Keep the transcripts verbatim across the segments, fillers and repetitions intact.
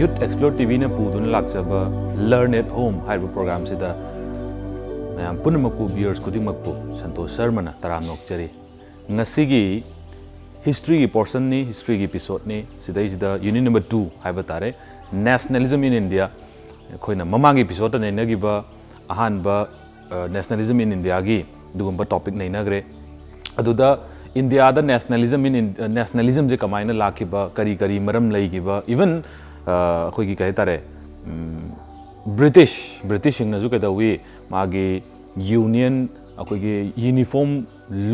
Youth Explore T ꯚꯤꯅ ꯄꯨꯗꯨꯅ ꯂꯥꯛꯆꯕ Learn at Home ꯍꯥꯏꯔꯤꯕ ꯄ꯭ꯔꯣꯒ꯭ꯔꯥꯝꯁꯤꯗ ꯃꯌꯥꯝ ꯄꯨꯝꯅꯃꯛꯄꯨ, viewers ꯈꯨꯗꯤꯡꯃꯛꯄꯨ ꯁꯟꯇꯣꯁ ꯁꯔꯃꯅ ꯇꯔꯥꯝꯅ ꯑꯣꯛꯆꯔꯤ꯫ ꯉꯁꯤꯒꯤ historyꯒꯤ portionꯅꯤ, historyꯒꯤ episodeꯅꯤ꯫ ꯁꯤꯗꯩꯁꯤꯗ unit number two ꯍꯥꯏꯕ ꯇꯥꯔꯦ, Nationalism in India꯫ ꯑꯩꯈꯣꯏꯅ ꯃꯃꯥꯡꯒꯤ episodeꯇ ꯅꯩꯅꯈꯤꯕ ꯑꯍꯥꯟꯕ, ꯑ, Nationalism in Indiaꯒꯤ ꯑꯗꯨꯒꯨꯝꯕ topic ꯅꯩꯅꯈ꯭ꯔꯦ꯫ ꯑꯗꯨꯗ ꯏꯟꯗꯤꯌꯥꯗ nationalism in In-, nationalismꯁꯦ ꯀꯃꯥꯏꯅ ꯂꯥꯛꯈꯤꯕ, ꯀꯔꯤ ꯀꯔꯤ ꯃꯔꯝ ꯂꯩꯈꯤꯕ, even, ꯑ, ꯑꯩꯈꯣꯏꯒꯤ ꯀꯩ ꯍꯥꯏꯇꯥꯔꯦ, ꯎꯝ, British, Britishꯁꯤꯡꯅꯁꯨ ꯀꯩꯗꯧꯋꯤ, ꯃꯥꯒꯤ union, ꯑꯩꯈꯣꯏꯒꯤ uniform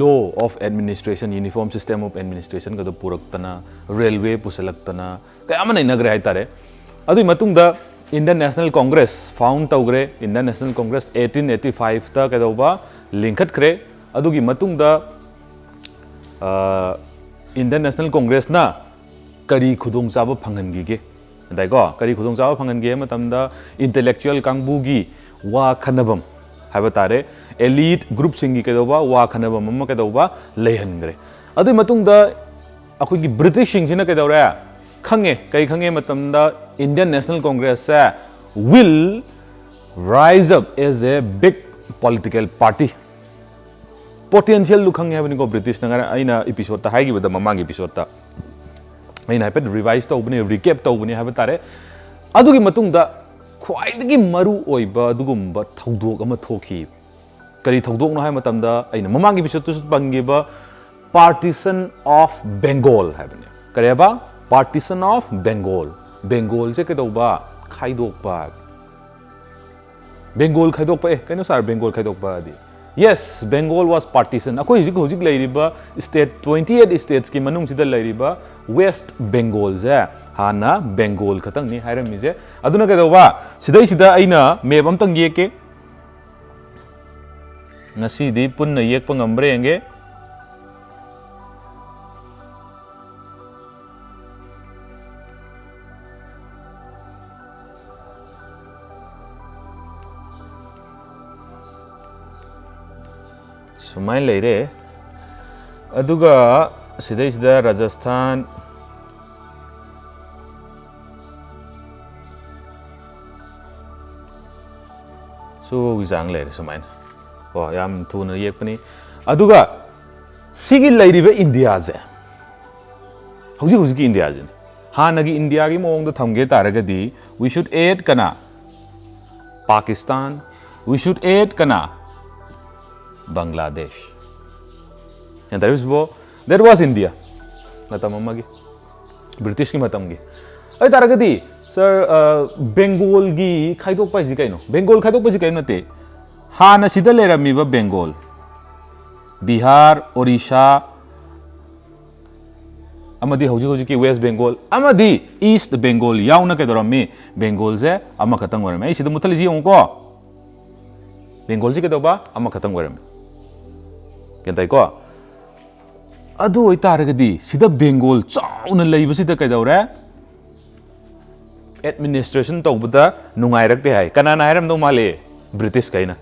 law of administration, uniform system of administrationꯒꯗꯣ ꯄꯨꯔꯛꯇꯅ, railway ꯄꯨꯁꯜꯂꯛꯇꯅ, ꯀꯌꯥ ꯑꯃ ꯅꯩꯅꯈ꯭ꯔꯦ ꯍꯥꯏꯇꯥꯔꯦ꯫ ꯑꯗꯨꯒꯤ ꯃꯇꯨꯡꯗ Indian National Congress found ꯇꯧꯈ꯭ꯔꯦ꯫ Indian National Congress eighteen eighty fiveꯇ ꯀꯩꯗꯧꯕ, ꯂꯤꯡꯈꯠꯈ꯭ꯔꯦ꯫ ꯑꯗꯨꯒꯤ ꯃꯇꯨꯡꯗ, ꯑ, Indian National Congressꯅ ꯀꯔꯤ ꯈꯨꯗꯣꯡꯆꯥꯕ ꯐꯪꯍꯟꯈꯤꯒꯦ? ꯍꯥꯏꯇꯥꯔꯦꯀꯣ, ꯀꯔꯤ ꯈꯨꯗꯣꯡꯆꯥꯕ ꯐꯪꯍꯟꯒꯦ ꯍꯥꯏꯕ ꯃꯇꯝꯗ, intellectual ꯀꯥꯡꯕꯨꯒꯤ ꯋꯥ ꯈꯟꯅꯐꯝ ꯍꯥꯏꯕ ꯇꯥꯔꯦ, elite groupꯁꯤꯡꯒꯤ ꯀꯩꯗꯧꯕ, ꯋꯥ ꯈꯟꯅꯐꯝ ꯑꯃ ꯀꯩꯗꯧꯕ ꯂꯩꯍꯟꯈ꯭ꯔꯦ꯫ ꯑꯗꯨꯒꯤ ꯃꯇꯨꯡꯗ ꯑꯩꯈꯣꯏꯒꯤ Britishꯁꯤꯡꯁꯤꯅ ꯀꯩꯗꯧꯔꯦ? ꯈꯪꯉꯦ꯫ ꯀꯩ ꯈꯪꯉꯦ ꯃꯇꯝꯗ, Indian National Congressꯁꯦ will rise up as a big political party꯫ Potentialꯗꯨ ꯈꯪꯉꯦ ꯍꯥꯏꯕꯅꯤꯀꯣ Britishꯅ꯫ ꯉꯔꯥꯡ ꯑꯩꯅ episodeꯇ ꯍꯥꯏꯈꯤꯕꯗ, ꯃꯃꯥꯡꯒꯤ episodeꯇ ꯑꯩꯅ ꯍꯥꯏꯐꯦꯠ revise ꯇꯧꯕꯅꯤ, recap ꯇꯧꯕꯅꯤ ꯍꯥꯏꯕ ꯇꯥꯔꯦ꯫ ꯑꯗꯨꯒꯤ ꯃꯇꯨꯡꯗ ꯈ꯭ꯋꯥꯏꯗꯒꯤ ꯃꯔꯨ ꯑꯣꯏꯕ ꯑꯗꯨꯒꯨꯝꯕ ꯊꯧꯗꯣꯛ ꯑꯃ ꯊꯣꯛꯈꯤ꯫ ꯀꯔꯤ ꯊꯧꯗꯣꯛꯅꯣ ꯍꯥꯏꯕ ꯃꯇꯝꯗ, ꯑꯩꯅ ꯃꯃꯥꯡꯒꯤ episodeꯇꯁꯨ ꯄꯟꯈꯤꯕ Partition of Bengal ꯍꯥꯏꯕꯅꯦ꯫ ꯀꯔꯤ ꯍꯥꯏꯕ? Partition of Bengal꯫ Bengalꯁꯦ ꯀꯩꯗꯧꯕ? ꯈꯥꯏꯗꯣꯛꯄ ꯍꯥꯏꯕ꯫ Bengal ꯈꯥꯏꯗꯣꯛꯄ, ꯑꯦ, ꯀꯩꯅꯣ sir, Bengal ꯈꯥꯏꯗꯣꯛꯄ ꯑꯗꯤ? Yes, Bengal was partition꯫ ꯑꯩꯈꯣꯏ ꯍꯧꯖꯤꯛ, ꯍꯧꯖꯤꯛ ꯂꯩꯔꯤꯕ state, twenty eight statesꯀꯤ ꯃꯅꯨꯡꯁꯤꯗ ꯂꯩꯔꯤꯕ West Bengalꯁꯦ ꯍꯥꯟꯅ Bengal ꯈꯛꯇꯪꯅꯤ ꯍꯥꯏꯔꯝꯃꯤꯁꯦ꯫ ꯑꯗꯨꯅ ꯀꯩꯗꯧꯕ? ꯁꯤꯗꯩꯁꯤꯗ ꯑꯩꯅ map ꯑꯝꯇꯪ ꯌꯦꯛꯀꯦ꯫ ꯉꯁꯤꯗꯤ ꯄꯨꯟꯅ ꯌꯦꯛꯄ ꯉꯝꯕ꯭ꯔꯥ ꯌꯦꯡꯒꯦ꯫ ꯁꯨꯃꯥꯏꯅ ꯂꯩꯔꯦ꯫ ꯑꯗꯨꯒ ꯁꯤꯗꯩꯁꯤꯗ ꯔꯥꯖꯁꯊꯥꯟ, ꯁꯨꯒꯤ ꯆꯥꯡ ꯂꯩꯔꯦ ꯁꯨꯃꯥꯏꯅ꯫ ꯀꯣ, ꯌꯥꯝ ꯊꯨꯅ ꯌꯦꯛꯄꯅꯤ꯫ ꯑꯗꯨꯒ ꯁꯤꯒꯤ ꯂꯩꯔꯤꯕ ꯏꯟꯗꯤꯌꯥꯁꯦ, ꯍꯧꯖꯤꯛ ꯍꯧꯖꯤꯛꯀꯤ ꯏꯟꯗꯤꯌꯥꯁꯤꯅꯤ꯫ ꯍꯥꯟꯅꯒꯤ ꯏꯟꯗꯤꯌꯥꯒꯤ ꯃꯑꯣꯡꯗ ꯊꯝꯒꯦ ꯇꯥꯔꯒꯗꯤ, we should add ꯀꯅꯥ? ꯄꯥꯀꯤꯁꯇꯥꯟ꯫ We should add ꯀꯅꯥ? ꯕꯪꯒ꯭ꯂꯥꯗꯦꯁ꯫ ꯒ꯭ꯌꯥꯟ ꯇꯥꯔꯤꯕꯁꯤꯕꯣ? That was India꯫ ꯃꯇꯝ ꯑꯃꯒꯤ, ꯕ꯭ꯔꯤꯇꯤꯁꯀꯤ ꯃꯇꯝꯒꯤ꯫ ꯑꯗꯨ ꯇꯥꯔꯒꯗꯤ, ꯁꯥꯔ, ꯕꯦꯡꯒꯣꯜꯒꯤ ꯈꯥꯏꯗꯣꯛꯄ ꯍꯥꯏꯁꯤ ꯀꯩꯅꯣ? ꯕꯦꯡꯒꯣꯜ ꯈꯥꯏꯗꯣꯛꯄꯁꯤ ꯀꯔꯤꯝ ꯅꯠꯇꯦ꯫ ꯍꯥꯟꯅ ꯁꯤꯗ ꯂꯩꯔꯝꯃꯤꯕ ꯕꯦꯡꯒꯣꯜ, ꯕꯤꯍꯥꯔ, ꯑꯣꯔꯤꯁꯥ, ꯑꯃꯗꯤ ꯍꯧꯖꯤꯛ ꯍꯧꯖꯤꯛꯀꯤ ꯋꯦꯁ ꯕꯦꯡꯒꯣꯜ, ꯑꯃꯗꯤ ꯏꯁ ꯕꯦꯡꯒꯣꯜ ꯌꯥꯎꯅ ꯀꯩꯗꯧꯔꯝꯃꯤ? ꯕꯦꯡꯒꯣꯜꯁꯦ ꯑꯃꯈꯛꯇꯪ ꯑꯣꯏꯔꯝꯃꯤ꯫ ꯑꯩ ꯁꯤꯗ ꯃꯨꯠꯊꯠꯂꯤꯁꯤ ꯌꯦꯡꯉꯨꯀꯣ꯫ ꯕꯦꯡꯒꯣꯜꯁꯤ ꯀꯩꯗꯧꯕ? ꯑꯃꯈꯛꯇꯪ ꯑꯣꯏꯔꯝꯃꯤ꯫ ꯒ꯭ꯌꯥꯟ ꯇꯥꯏꯀꯣ? ꯑꯗꯨ ꯑꯣꯏꯇꯥꯔꯒꯗꯤ ꯁꯤꯗ ꯕꯦꯡꯒꯣꯜ ꯆꯥꯎꯅ ꯂꯩꯕꯁꯤꯗ ꯀꯩꯗꯧꯔꯦ? ꯑꯦꯗꯃꯤꯅꯤꯁꯇ꯭ꯔꯦꯁꯟ ꯇꯧꯕꯗ ꯅꯨꯡꯉꯥꯏꯔꯛꯇꯦ ꯍꯥꯏ꯫ ꯀꯅꯥꯅ ꯍꯥꯏꯔꯝꯗꯧ ꯃꯥꯜꯂꯤ? ꯕ꯭ꯔꯤꯇꯤꯁꯈꯩꯅ꯫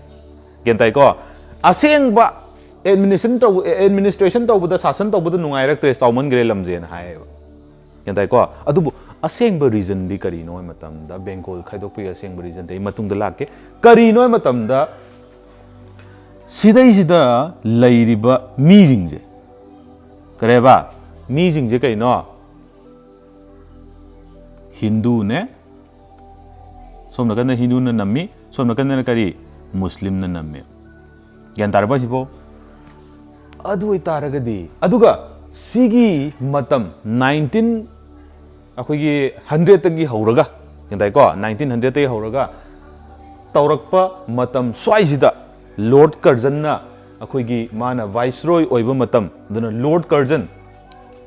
ꯒ꯭ꯌꯥꯟ ꯇꯥꯏꯀꯣ? ꯑꯁꯦꯡꯕ ꯑꯦꯗꯃꯤꯅꯤꯁꯇ꯭ꯔꯦꯁꯟ ꯇꯧꯕ, ꯑꯦꯗꯃꯤꯅꯤꯁꯇ꯭ꯔꯦꯁꯟ ꯇꯧꯕꯗ, ꯁꯥꯁꯟ ꯇꯧꯕꯗ ꯅꯨꯡꯉꯥꯏꯔꯛꯇ꯭ꯔꯦ, ꯆꯥꯎꯃꯟꯈ꯭ꯔꯦ ꯂꯝꯁꯦꯅ ꯍꯥꯏꯌꯦꯕ꯫ ꯒ꯭ꯌꯥꯟ ꯇꯥꯏꯀꯣ? ꯑꯗꯨꯕꯨ ꯑꯁꯦꯡꯕ ꯔꯤꯖꯟꯗꯤ ꯀꯔꯤꯅꯣ ꯍꯥꯏꯕ ꯃꯇꯝꯗ, ꯕꯦꯡꯒꯣꯜ ꯈꯥꯏꯗꯣꯛꯄꯒꯤ ꯑꯁꯦꯡꯕ ꯔꯤꯖꯟꯗꯤ ꯑꯩ ꯃꯇꯨꯡꯗ ꯂꯥꯛꯀꯦ꯫ ꯀꯔꯤꯅꯣ ꯍꯥꯏꯕ ꯃꯇꯝꯗ, ꯁꯤꯗꯩꯁꯤꯗ ꯂꯩꯔꯤꯕ ꯃꯤꯁꯤꯡꯁꯦ, ꯀꯔꯦꯕ? ꯃꯤꯁꯤꯡꯁꯦ ꯀꯩꯅꯣ? ꯍꯤꯟꯗꯨꯅꯦ, ꯁꯣꯝ ꯅꯥꯀꯟꯗ ꯍꯤꯟꯗꯨꯅ ꯅꯝꯃꯤ, ꯁꯣꯝ ꯅꯥꯀꯟꯗꯅ ꯀꯔꯤ? ꯃꯨꯁꯂꯤꯝꯅ ꯅꯝꯃꯤ꯫ ꯒ꯭ꯌꯥꯟ ꯇꯥꯔꯕ ꯁꯤꯕꯣ? ꯑꯗꯨ ꯑꯣꯏꯇꯥꯔꯒꯗꯤ, ꯑꯗꯨꯒ ꯁꯤꯒꯤ ꯃꯇꯝ ꯅꯥꯏꯟꯇꯤꯟ, ꯑꯩꯈꯣꯏꯒꯤ ꯍꯟꯗ꯭ꯔꯦꯠꯇꯒꯤ ꯍꯧꯔꯒ, ꯒ꯭ꯌꯥꯟ ꯇꯥꯏꯀꯣ? ꯅꯥꯏꯟꯇꯤꯟ ꯍꯟꯗ꯭ꯔꯦꯠꯇꯒꯤ ꯍꯧꯔꯒ ꯇꯧꯔꯛꯄ ꯃꯇꯝ ꯁ꯭ꯋꯥꯏꯁꯤꯗ ꯂꯣꯔꯗ ꯀꯔꯖꯟꯅ, ꯑꯩꯈꯣꯏꯒꯤ ꯃꯥꯅ ꯚꯥꯏꯁꯔꯣꯏ ꯑꯣꯏꯕ ꯃꯇꯝ, ꯑꯗꯨꯅ ꯂꯣꯔꯗ ꯀꯔꯖꯟ,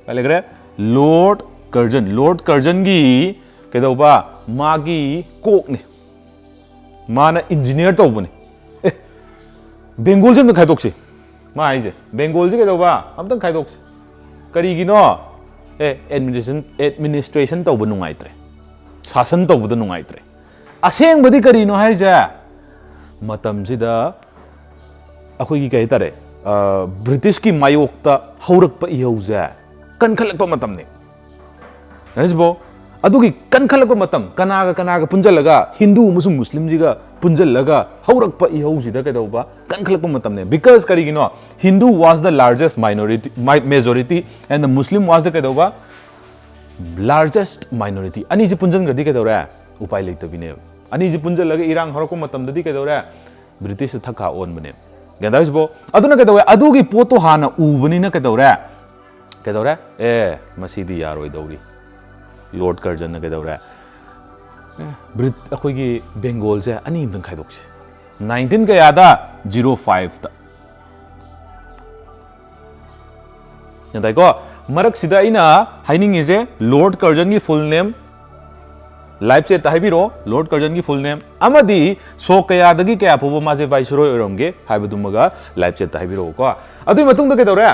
ꯀꯥꯏ ꯂꯩꯈ꯭ꯔꯦ? ꯂꯣꯔꯗ ꯀꯔꯖꯟ, ꯂꯣꯔꯗ ꯀꯔꯖꯟꯒꯤ ꯀꯩꯗꯧꯕ? ꯃꯥꯒꯤ ꯀꯣꯛꯅꯤ꯫ ꯃꯥꯅ ꯏꯟꯖꯤꯅꯤꯌꯔ ꯇꯧꯕꯅꯤ꯫ ꯑꯦ, ꯕꯦꯡꯒꯣꯜꯁꯦ ꯑꯝꯇ ꯈꯥꯏꯗꯣꯛꯁꯤ꯫ ꯃꯥ ꯍꯥꯏꯁꯦ, ꯕꯦꯡꯒꯣꯜꯁꯦ ꯀꯩꯗꯧꯕ? ꯑꯝꯇꯪ ꯈꯥꯏꯗꯣꯛꯁꯤ꯫ ꯀꯔꯤꯒꯤꯅꯣ? ꯑꯦ, ꯑꯦꯗꯃꯤꯅꯤꯁꯇ꯭ꯔꯦꯁꯟ, ꯑꯦꯗꯃꯤꯅꯤꯁꯇ꯭ꯔꯦꯁꯟ ꯇꯧꯕ ꯅꯨꯡꯉꯥꯏꯇ꯭ꯔꯦ, ꯁꯥꯁꯟ ꯇꯧꯕꯗ ꯅꯨꯡꯉꯥꯏꯇ꯭ꯔꯦ꯫ ꯑꯁꯦꯡꯕꯗꯤ ꯀꯔꯤꯅꯣ ꯍꯥꯏꯁꯦ? ꯃꯇꯝꯁꯤꯗ ꯑꯩꯈꯣꯏꯒꯤ ꯀꯩ ꯍꯥꯏꯇꯥꯔꯦ, ꯑ, ꯕ꯭ꯔꯤꯇꯤꯁꯀꯤ ꯃꯥꯌꯣꯛꯇ ꯍꯧꯔꯛꯄ ꯏꯍꯧꯁꯦ ꯀꯟꯈꯠꯂꯛꯄ ꯃꯇꯝꯅꯤ꯫ ꯍꯥꯏꯁꯤꯕꯣ, ꯑꯗꯨꯒꯤ ꯀꯟꯈꯠꯂꯛꯄ ꯃꯇꯝ, ꯀꯅꯥꯒ ꯀꯅꯥꯒ ꯄꯨꯟꯁꯤꯜꯂꯒ, ꯍꯤꯟꯗꯨ ꯑꯃꯁꯨꯡ ꯃꯨꯁꯂꯤꯝꯁꯤꯒ ꯄꯨꯟꯁꯤꯜꯂꯒ ꯍꯧꯔꯛꯄ ꯏꯍꯧꯁꯤꯗ ꯀꯩꯗꯧꯕ? ꯀꯟꯈꯠꯂꯛꯄ ꯃꯇꯝꯅꯦ꯫ Because ꯀꯔꯤꯒꯤꯅꯣ? Hindu was the largest minority, majority, and the Muslim was the ꯀꯩꯗꯧꯕ? Largest minority. ꯑꯅꯤꯁꯤ ꯄꯨꯟꯁꯤꯟꯈ꯭ꯔꯗꯤ ꯀꯩꯗꯧꯔꯦ? ꯎꯄꯥꯏ ꯂꯩꯇꯕꯤꯅꯦꯕ꯫ ꯑꯅꯤꯁꯤ ꯄꯨꯟꯁꯤꯜꯂꯒ ꯏꯔꯥꯡ ꯍꯧꯔꯛꯄ ꯃꯇꯝꯗꯗꯤ ꯀꯩꯗꯧꯔꯦ? ꯕ꯭ꯔꯤꯇꯤꯁꯇ ꯊꯛ ꯈꯥ ꯑꯣꯟꯕꯅꯦ꯫ ꯒ꯭ꯌꯥꯟ ꯇꯥꯔꯤꯁꯤꯕꯣ? ꯑꯗꯨꯅ ꯀꯩꯗꯧꯋꯦ? ꯑꯗꯨꯒꯤ ꯄꯣꯠꯇꯣ ꯍꯥꯟꯅ ꯎꯕꯅꯤꯅ ꯀꯩꯗꯧꯔꯦ? ꯀꯩꯗꯧꯔꯦ? ꯑꯦ, ꯃꯁꯤꯗꯤ ꯌꯥꯔꯣꯏꯗꯧꯔꯤ꯫ ꯂꯣꯔꯗ ꯀꯔꯖꯟꯅ ꯀꯩꯗꯧꯔꯦ? ꯑꯦ, ꯕ꯭ꯔꯤꯠ-, ꯑꯩꯈꯣꯏꯒꯤ ꯕꯦꯡꯒꯣꯜꯁꯦ ꯑꯅꯤ ꯑꯝꯇꯪ ꯈꯥꯏꯗꯣꯛꯁꯤ꯫ ꯅꯥꯏꯟꯇꯤꯟ ꯀꯌꯥꯗ? ꯖꯤꯔꯣ ꯐꯥꯏꯚꯇ꯫ ꯒ꯭ꯌꯥꯟ ꯇꯥꯏꯀꯣ? ꯃꯔꯛꯁꯤꯗ ꯑꯩꯅ ꯍꯥꯏꯅꯤꯡꯉꯤꯁꯦ, ꯂꯣꯔꯗ ꯀꯔꯖꯟꯒꯤ ꯐꯨꯜ ꯅꯦꯝ ꯂꯥꯏꯚ ꯆꯦꯠꯇ ꯍꯥꯏꯕꯤꯔꯛꯑꯣ, ꯂꯣꯔꯗ ꯀꯔꯖꯟꯒꯤ ꯐꯨꯜ ꯅꯦꯝ, ꯑꯃꯗꯤ ꯁꯣꯛ ꯀꯌꯥꯗꯒꯤ ꯀꯌꯥ ꯐꯥꯎꯕ ꯃꯥꯁꯦ ꯚꯥꯏꯁꯔꯣꯏ ꯑꯣꯏꯔꯝꯒꯦ ꯍꯥꯏꯕꯗꯨꯃꯒ ꯂꯥꯏꯚ ꯆꯦꯠꯇ ꯍꯥꯏꯕꯤꯔꯛꯑꯣꯀꯣ꯫ ꯑꯗꯨꯒꯤ ꯃꯇꯨꯡꯗ ꯀꯩꯗꯧꯔꯦ?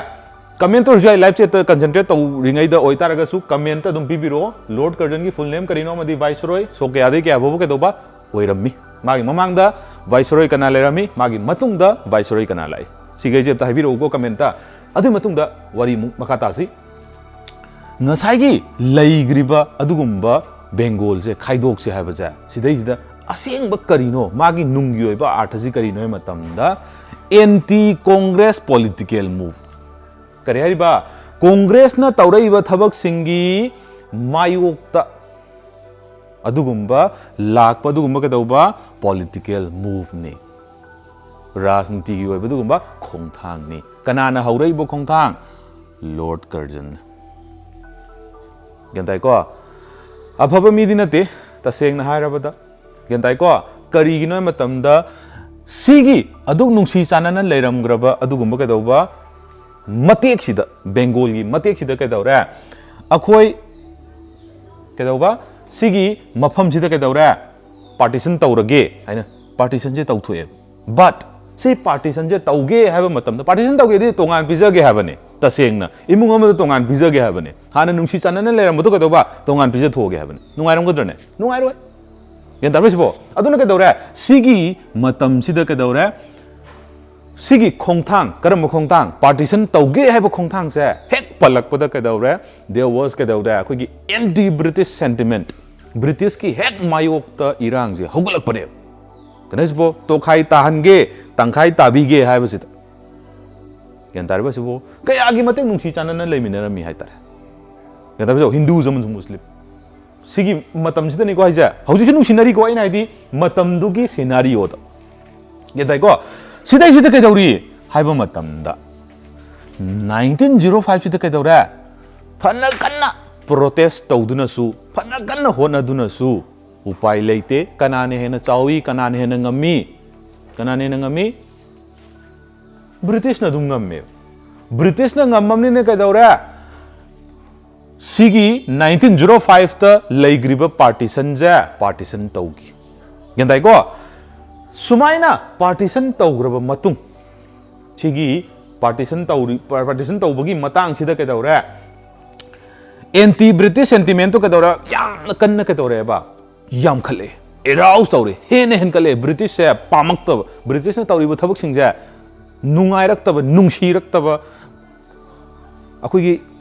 ꯀꯃꯦꯟ ꯇꯧꯔꯁꯨ ꯌꯥꯏ, ꯂꯥꯏꯚ ꯆꯦꯠꯇ ꯀꯟꯁꯦꯟꯇ꯭ꯔꯦꯠ ꯇꯧꯔꯤꯉꯩꯗ ꯑꯣꯏꯇꯥꯔꯒꯁꯨ ꯀꯃꯦꯟꯇ ꯑꯗꯨꯝ ꯄꯤꯕꯤꯔꯛꯑꯣ꯫ ꯂꯣꯔꯗ ꯀꯔꯖꯟꯒꯤ ꯐꯨꯜ ꯅꯦꯝ ꯀꯔꯤꯅꯣ ꯑꯃꯗꯤ ꯚꯥꯏꯁꯔꯣꯏ ꯁꯣꯛ ꯀꯌꯥꯗꯒꯤ ꯀꯌꯥ ꯐꯥꯎꯕ ꯀꯩꯗꯧꯕ ꯑꯣꯏꯔꯝꯃꯤ? ꯃꯥꯒꯤ ꯃꯃꯥꯡꯗ ꯚꯥꯏꯁꯔꯣꯏ ꯀꯅꯥ ꯂꯩꯔꯝꯃꯤ? ꯃꯥꯒꯤ ꯃꯇꯨꯡꯗ ꯚꯥꯏꯁꯔꯣꯏ ꯀꯅꯥ ꯂꯥꯛꯏ? ꯁꯤꯈꯩꯁꯦ ꯑꯝꯇ ꯍꯥꯏꯕꯤꯔꯛꯎꯀꯣ ꯀꯃꯦꯟꯇ꯫ ꯑꯗꯨꯒꯤ ꯃꯇꯨꯡꯗ ꯋꯥꯔꯤꯃꯨꯛ ꯃꯈꯥ ꯇꯥꯁꯤ꯫ ꯉꯁꯥꯏꯒꯤ ꯂꯩꯈ꯭ꯔꯤꯕ ꯑꯗꯨꯒꯨꯝꯕ ꯕꯦꯡꯒꯣꯜꯁꯦ ꯈꯥꯏꯗꯣꯛꯁꯦ ꯍꯥꯏꯕꯁꯦ, ꯁꯤꯗꯩꯁꯤꯗ ꯑꯁꯦꯡꯕ ꯀꯔꯤꯅꯣ, ꯃꯥꯒꯤ ꯅꯨꯡꯒꯤ ꯑꯣꯏꯕ ꯑꯥꯔꯊꯁꯤ ꯀꯔꯤꯅꯣ ꯍꯥꯏꯕ ꯃꯇꯝꯗ, ꯑꯦꯟꯇꯤ ꯀꯣꯡꯒ꯭ꯔꯦꯁ ꯄꯣꯂꯤꯇꯤꯀꯦꯜ ꯃꯨꯚ꯫ ꯀꯔꯤ ꯍꯥꯏꯔꯤꯕ? ꯀꯣꯡꯒ꯭ꯔꯦꯁꯅ ꯇꯧꯔꯛꯏꯕ ꯊꯕꯛꯁꯤꯡꯒꯤ ꯃꯥꯌꯣꯛꯇ ꯑꯗꯨꯒꯨꯝꯕ ꯂꯥꯛꯄ, ꯑꯗꯨꯒꯨꯝꯕ ꯀꯩꯗꯧꯕ? ꯄꯣꯂꯤꯇꯤꯀꯦꯜ ꯃꯨꯚꯅꯤ꯫ ꯔꯥꯖꯅꯤꯇꯤꯒꯤ ꯑꯣꯏꯕ ꯑꯗꯨꯒꯨꯝꯕ ꯈꯣꯡꯊꯥꯡꯅꯤ꯫ ꯀꯅꯥꯅ ꯍꯧꯔꯛꯏꯕ ꯈꯣꯡꯊꯥꯡ? ꯂꯣꯔꯗ ꯀꯔꯖꯟ꯫ ꯒ꯭ꯌꯥꯟ ꯇꯥꯏꯀꯣ? ꯑꯐꯕ ꯃꯤꯗꯤ ꯅꯠꯇꯦ, ꯇꯁꯦꯡꯅ ꯍꯥꯏꯔꯕꯗ꯫ ꯒ꯭ꯌꯥꯟ ꯇꯥꯏꯀꯣ? ꯀꯔꯤꯒꯤꯅꯣ ꯍꯥꯏꯕ ꯃꯇꯝꯗ, ꯁꯤꯒꯤ ꯑꯗꯨꯛ ꯅꯨꯡꯁꯤ ꯆꯥꯟꯅꯅ ꯂꯩꯔꯝꯈ꯭ꯔꯕ ꯑꯗꯨꯒꯨꯝꯕ ꯀꯩꯗꯧꯕ ꯃꯇꯦꯛꯁꯤꯗ, ꯕꯦꯡꯒꯣꯜꯒꯤ ꯃꯇꯦꯛꯁꯤꯗ ꯀꯩꯗꯧꯔꯦ? ꯑꯩꯈꯣꯏ ꯀꯩꯗꯧꯕ? ꯁꯤꯒꯤ ꯃꯐꯝꯁꯤꯗ ꯀꯩꯗꯧꯔꯦ? ꯄꯥꯔꯇꯤꯁꯟ ꯇꯧꯔꯒꯦ ꯍꯥꯏꯅ ꯄꯥꯔꯇꯤꯁꯟꯁꯦ ꯇꯧꯊꯣꯛꯑꯦ꯫ But ꯁꯤ ꯄꯥꯔꯇꯤꯁꯟꯁꯦ ꯇꯧꯒꯦ ꯍꯥꯏꯕ ꯃꯇꯝꯗ, ꯄꯥꯔꯇꯤꯁꯟ ꯇꯧꯒꯦꯗꯤ ꯇꯣꯉꯥꯟ ꯄꯤꯖꯒꯦ ꯍꯥꯏꯕꯅꯤ꯫ ꯇꯁꯦꯡꯅ ꯏꯃꯨꯡ ꯑꯃꯗ ꯇꯣꯉꯥꯟ ꯄꯤꯖꯒꯦ ꯍꯥꯏꯕꯅꯤ꯫ ꯍꯥꯟꯅ ꯅꯨꯡꯁꯤ ꯆꯥꯟꯅꯅ ꯂꯩꯔꯝꯕꯗꯣ ꯀꯩꯗꯧꯕ? ꯇꯣꯉꯥꯟ ꯄꯤꯖꯊꯣꯛꯑꯒꯦ ꯍꯥꯏꯕꯅꯤ꯫ ꯅꯨꯡꯉꯥꯏꯔꯝꯒꯗ꯭ꯔꯅꯦ? ꯅꯨꯡꯉꯥꯏꯔꯣꯏ꯫ ꯒ꯭ꯌꯥꯟ ꯇꯥꯕ꯭ꯔꯥ ꯁꯤꯕꯣ? ꯑꯗꯨꯅ ꯀꯩꯗꯧꯔꯦ? ꯁꯤꯒꯤ ꯃꯇꯝꯁꯤꯗ ꯀꯩꯗꯧꯔꯦ? ꯁꯤꯒꯤ ꯈꯣꯡꯊꯥꯡ, ꯀꯔꯝꯕ ꯈꯣꯡꯊꯥꯡ? ꯄꯥꯔꯇꯤꯁꯟ ꯇꯧꯒꯦ ꯍꯥꯏꯕ ꯈꯣꯡꯊꯥꯡꯁꯦ ꯍꯦꯛ ꯄꯜꯂꯛꯄꯗ ꯀꯩꯗꯧꯔꯦ? There was ꯀꯩꯗꯧꯔꯦ? ꯑꯩꯈꯣꯏꯒꯤ anti British sentiment, ꯕ꯭ꯔꯤꯇꯤꯁꯀꯤ ꯍꯦꯛ ꯃꯥꯌꯣꯛꯇ ꯏꯔꯥꯡꯁꯦ ꯍꯧꯒꯠꯂꯛꯄꯅꯦꯕ꯫ ꯀꯩꯅꯣꯁꯤꯕꯣ ꯇꯣꯈꯥꯏ ꯇꯥꯍꯟꯒꯦ, ꯇꯪꯈꯥꯏ ꯇꯥꯕꯤꯒꯦ ꯍꯥꯏꯕꯁꯤꯗ꯫ ꯒ꯭ꯌꯥꯟ ꯇꯥꯔꯤꯕ? ꯁꯤꯕꯨ ꯀꯌꯥꯒꯤ ꯃꯇꯤꯛ ꯅꯨꯡꯁꯤ ꯆꯥꯟꯅꯅ ꯂꯩꯃꯤꯟꯅꯔꯝꯃꯤ ꯍꯥꯏꯇꯥꯔꯦ꯫ ꯒ꯭ꯌꯥꯟ ꯇꯥꯔꯤꯕ? ꯍꯤꯟꯗꯨꯁꯨ ꯑꯃꯁꯨꯡ ꯃꯨꯁꯂꯤꯝ꯫ ꯁꯤꯒꯤ ꯃꯇꯝꯁꯤꯗꯅꯤꯀꯣ ꯍꯥꯏꯁꯦ꯫ ꯍꯧꯖꯤꯛꯁꯨ ꯅꯨꯡꯁꯤꯅꯔꯤꯀꯣ, ꯑꯩꯅ ꯍꯥꯏꯗꯤ ꯃꯇꯝꯗꯨꯒꯤ ꯁꯤꯅꯥꯔꯤꯑꯣꯗ꯫ ꯒ꯭ꯌꯥꯟ ꯇꯥꯏꯀꯣ? ꯁꯤꯗꯩꯁꯤꯗ ꯀꯩꯗꯧꯔꯤ ꯍꯥꯏꯕ ꯃꯇꯝꯗ, ꯅꯥꯏꯟꯇꯤꯟ ꯖꯤꯔꯣ ꯐꯥꯏꯚꯁꯤꯗ ꯀꯩꯗꯧꯔꯦ? ꯐꯅ ꯀꯟꯅ ꯄ꯭ꯔꯣꯇꯦꯁ ꯇꯧꯗꯨꯅꯁꯨ, ꯐꯅ ꯀꯟꯅ ꯍꯣꯠꯅꯗꯨꯅꯁꯨ ꯎꯄꯥꯏ ꯂꯩꯇꯦ꯫ ꯀꯅꯥꯅ ꯍꯦꯟꯅ ꯆꯥꯎꯏ? ꯀꯅꯥꯅ ꯍꯦꯟꯅ ꯉꯝꯃꯤ? ꯀꯅꯥꯅ ꯍꯦꯟꯅ ꯉꯝꯃꯤ? ꯕ꯭ꯔꯤꯇꯤꯁꯅ ꯑꯗꯨꯝ ꯉꯝꯃꯦꯕ꯫ ꯕ꯭ꯔꯤꯇꯤꯁꯅ ꯉꯝꯃꯕꯅꯤꯅ ꯀꯩꯗꯧꯔꯦ? ꯁꯤꯒꯤ ꯅꯥꯏꯟꯇꯤꯟ ꯖꯤꯔꯣ ꯐꯥꯏꯚꯇ ꯂꯩꯈ꯭ꯔꯤꯕ ꯄꯥꯔꯇꯤꯁꯟꯁꯦ ꯄꯥꯔꯇꯤꯁꯟ ꯇꯧꯈꯤ꯫ ꯒ꯭ꯌꯥꯟ ꯇꯥꯏꯀꯣ? ꯁꯨꯃꯥꯏꯅ ꯄꯥꯔꯇꯤꯁꯟ ꯇꯧꯈ꯭ꯔꯕ ꯃꯇꯨꯡ, ꯁꯤꯒꯤ ꯄꯥꯔꯇꯤꯁꯟ ꯇꯧꯔꯤ, ꯄꯥꯔꯇꯤꯁꯟ ꯇꯧꯕꯒꯤ ꯃꯇꯥꯡꯁꯤꯗ ꯀꯩꯗꯧꯔꯦ? ꯑꯦꯟꯇꯤ ꯕ꯭ꯔꯤꯇꯤꯁ ꯁꯦꯟꯇꯤꯃꯦꯟꯇꯣ ꯀꯩꯗꯧꯔꯦ? ꯌꯥꯝꯅ ꯀꯟꯅ ꯀꯩꯗꯧꯔꯦꯕ? ꯌꯥꯝꯈꯠꯂꯛꯑꯦ, ꯑꯦꯔꯥꯎꯁ ꯇꯧꯔꯦ, ꯍꯦꯟꯅ ꯍꯦꯟꯀꯠꯂꯛꯑꯦ꯫ ꯕ꯭ꯔꯤꯇꯤꯁꯁꯦ ꯄꯥꯝꯃꯛꯇꯕ, ꯕ꯭ꯔꯤꯇꯤꯁꯅ ꯇꯧꯔꯤꯕ ꯊꯕꯛꯁꯤꯡꯁꯦ ꯅꯨꯡꯉꯥꯏꯔꯛꯇꯕ, ꯅꯨꯡꯁꯤꯔꯛꯇꯕ, ꯑꯩꯈꯣꯏꯒꯤ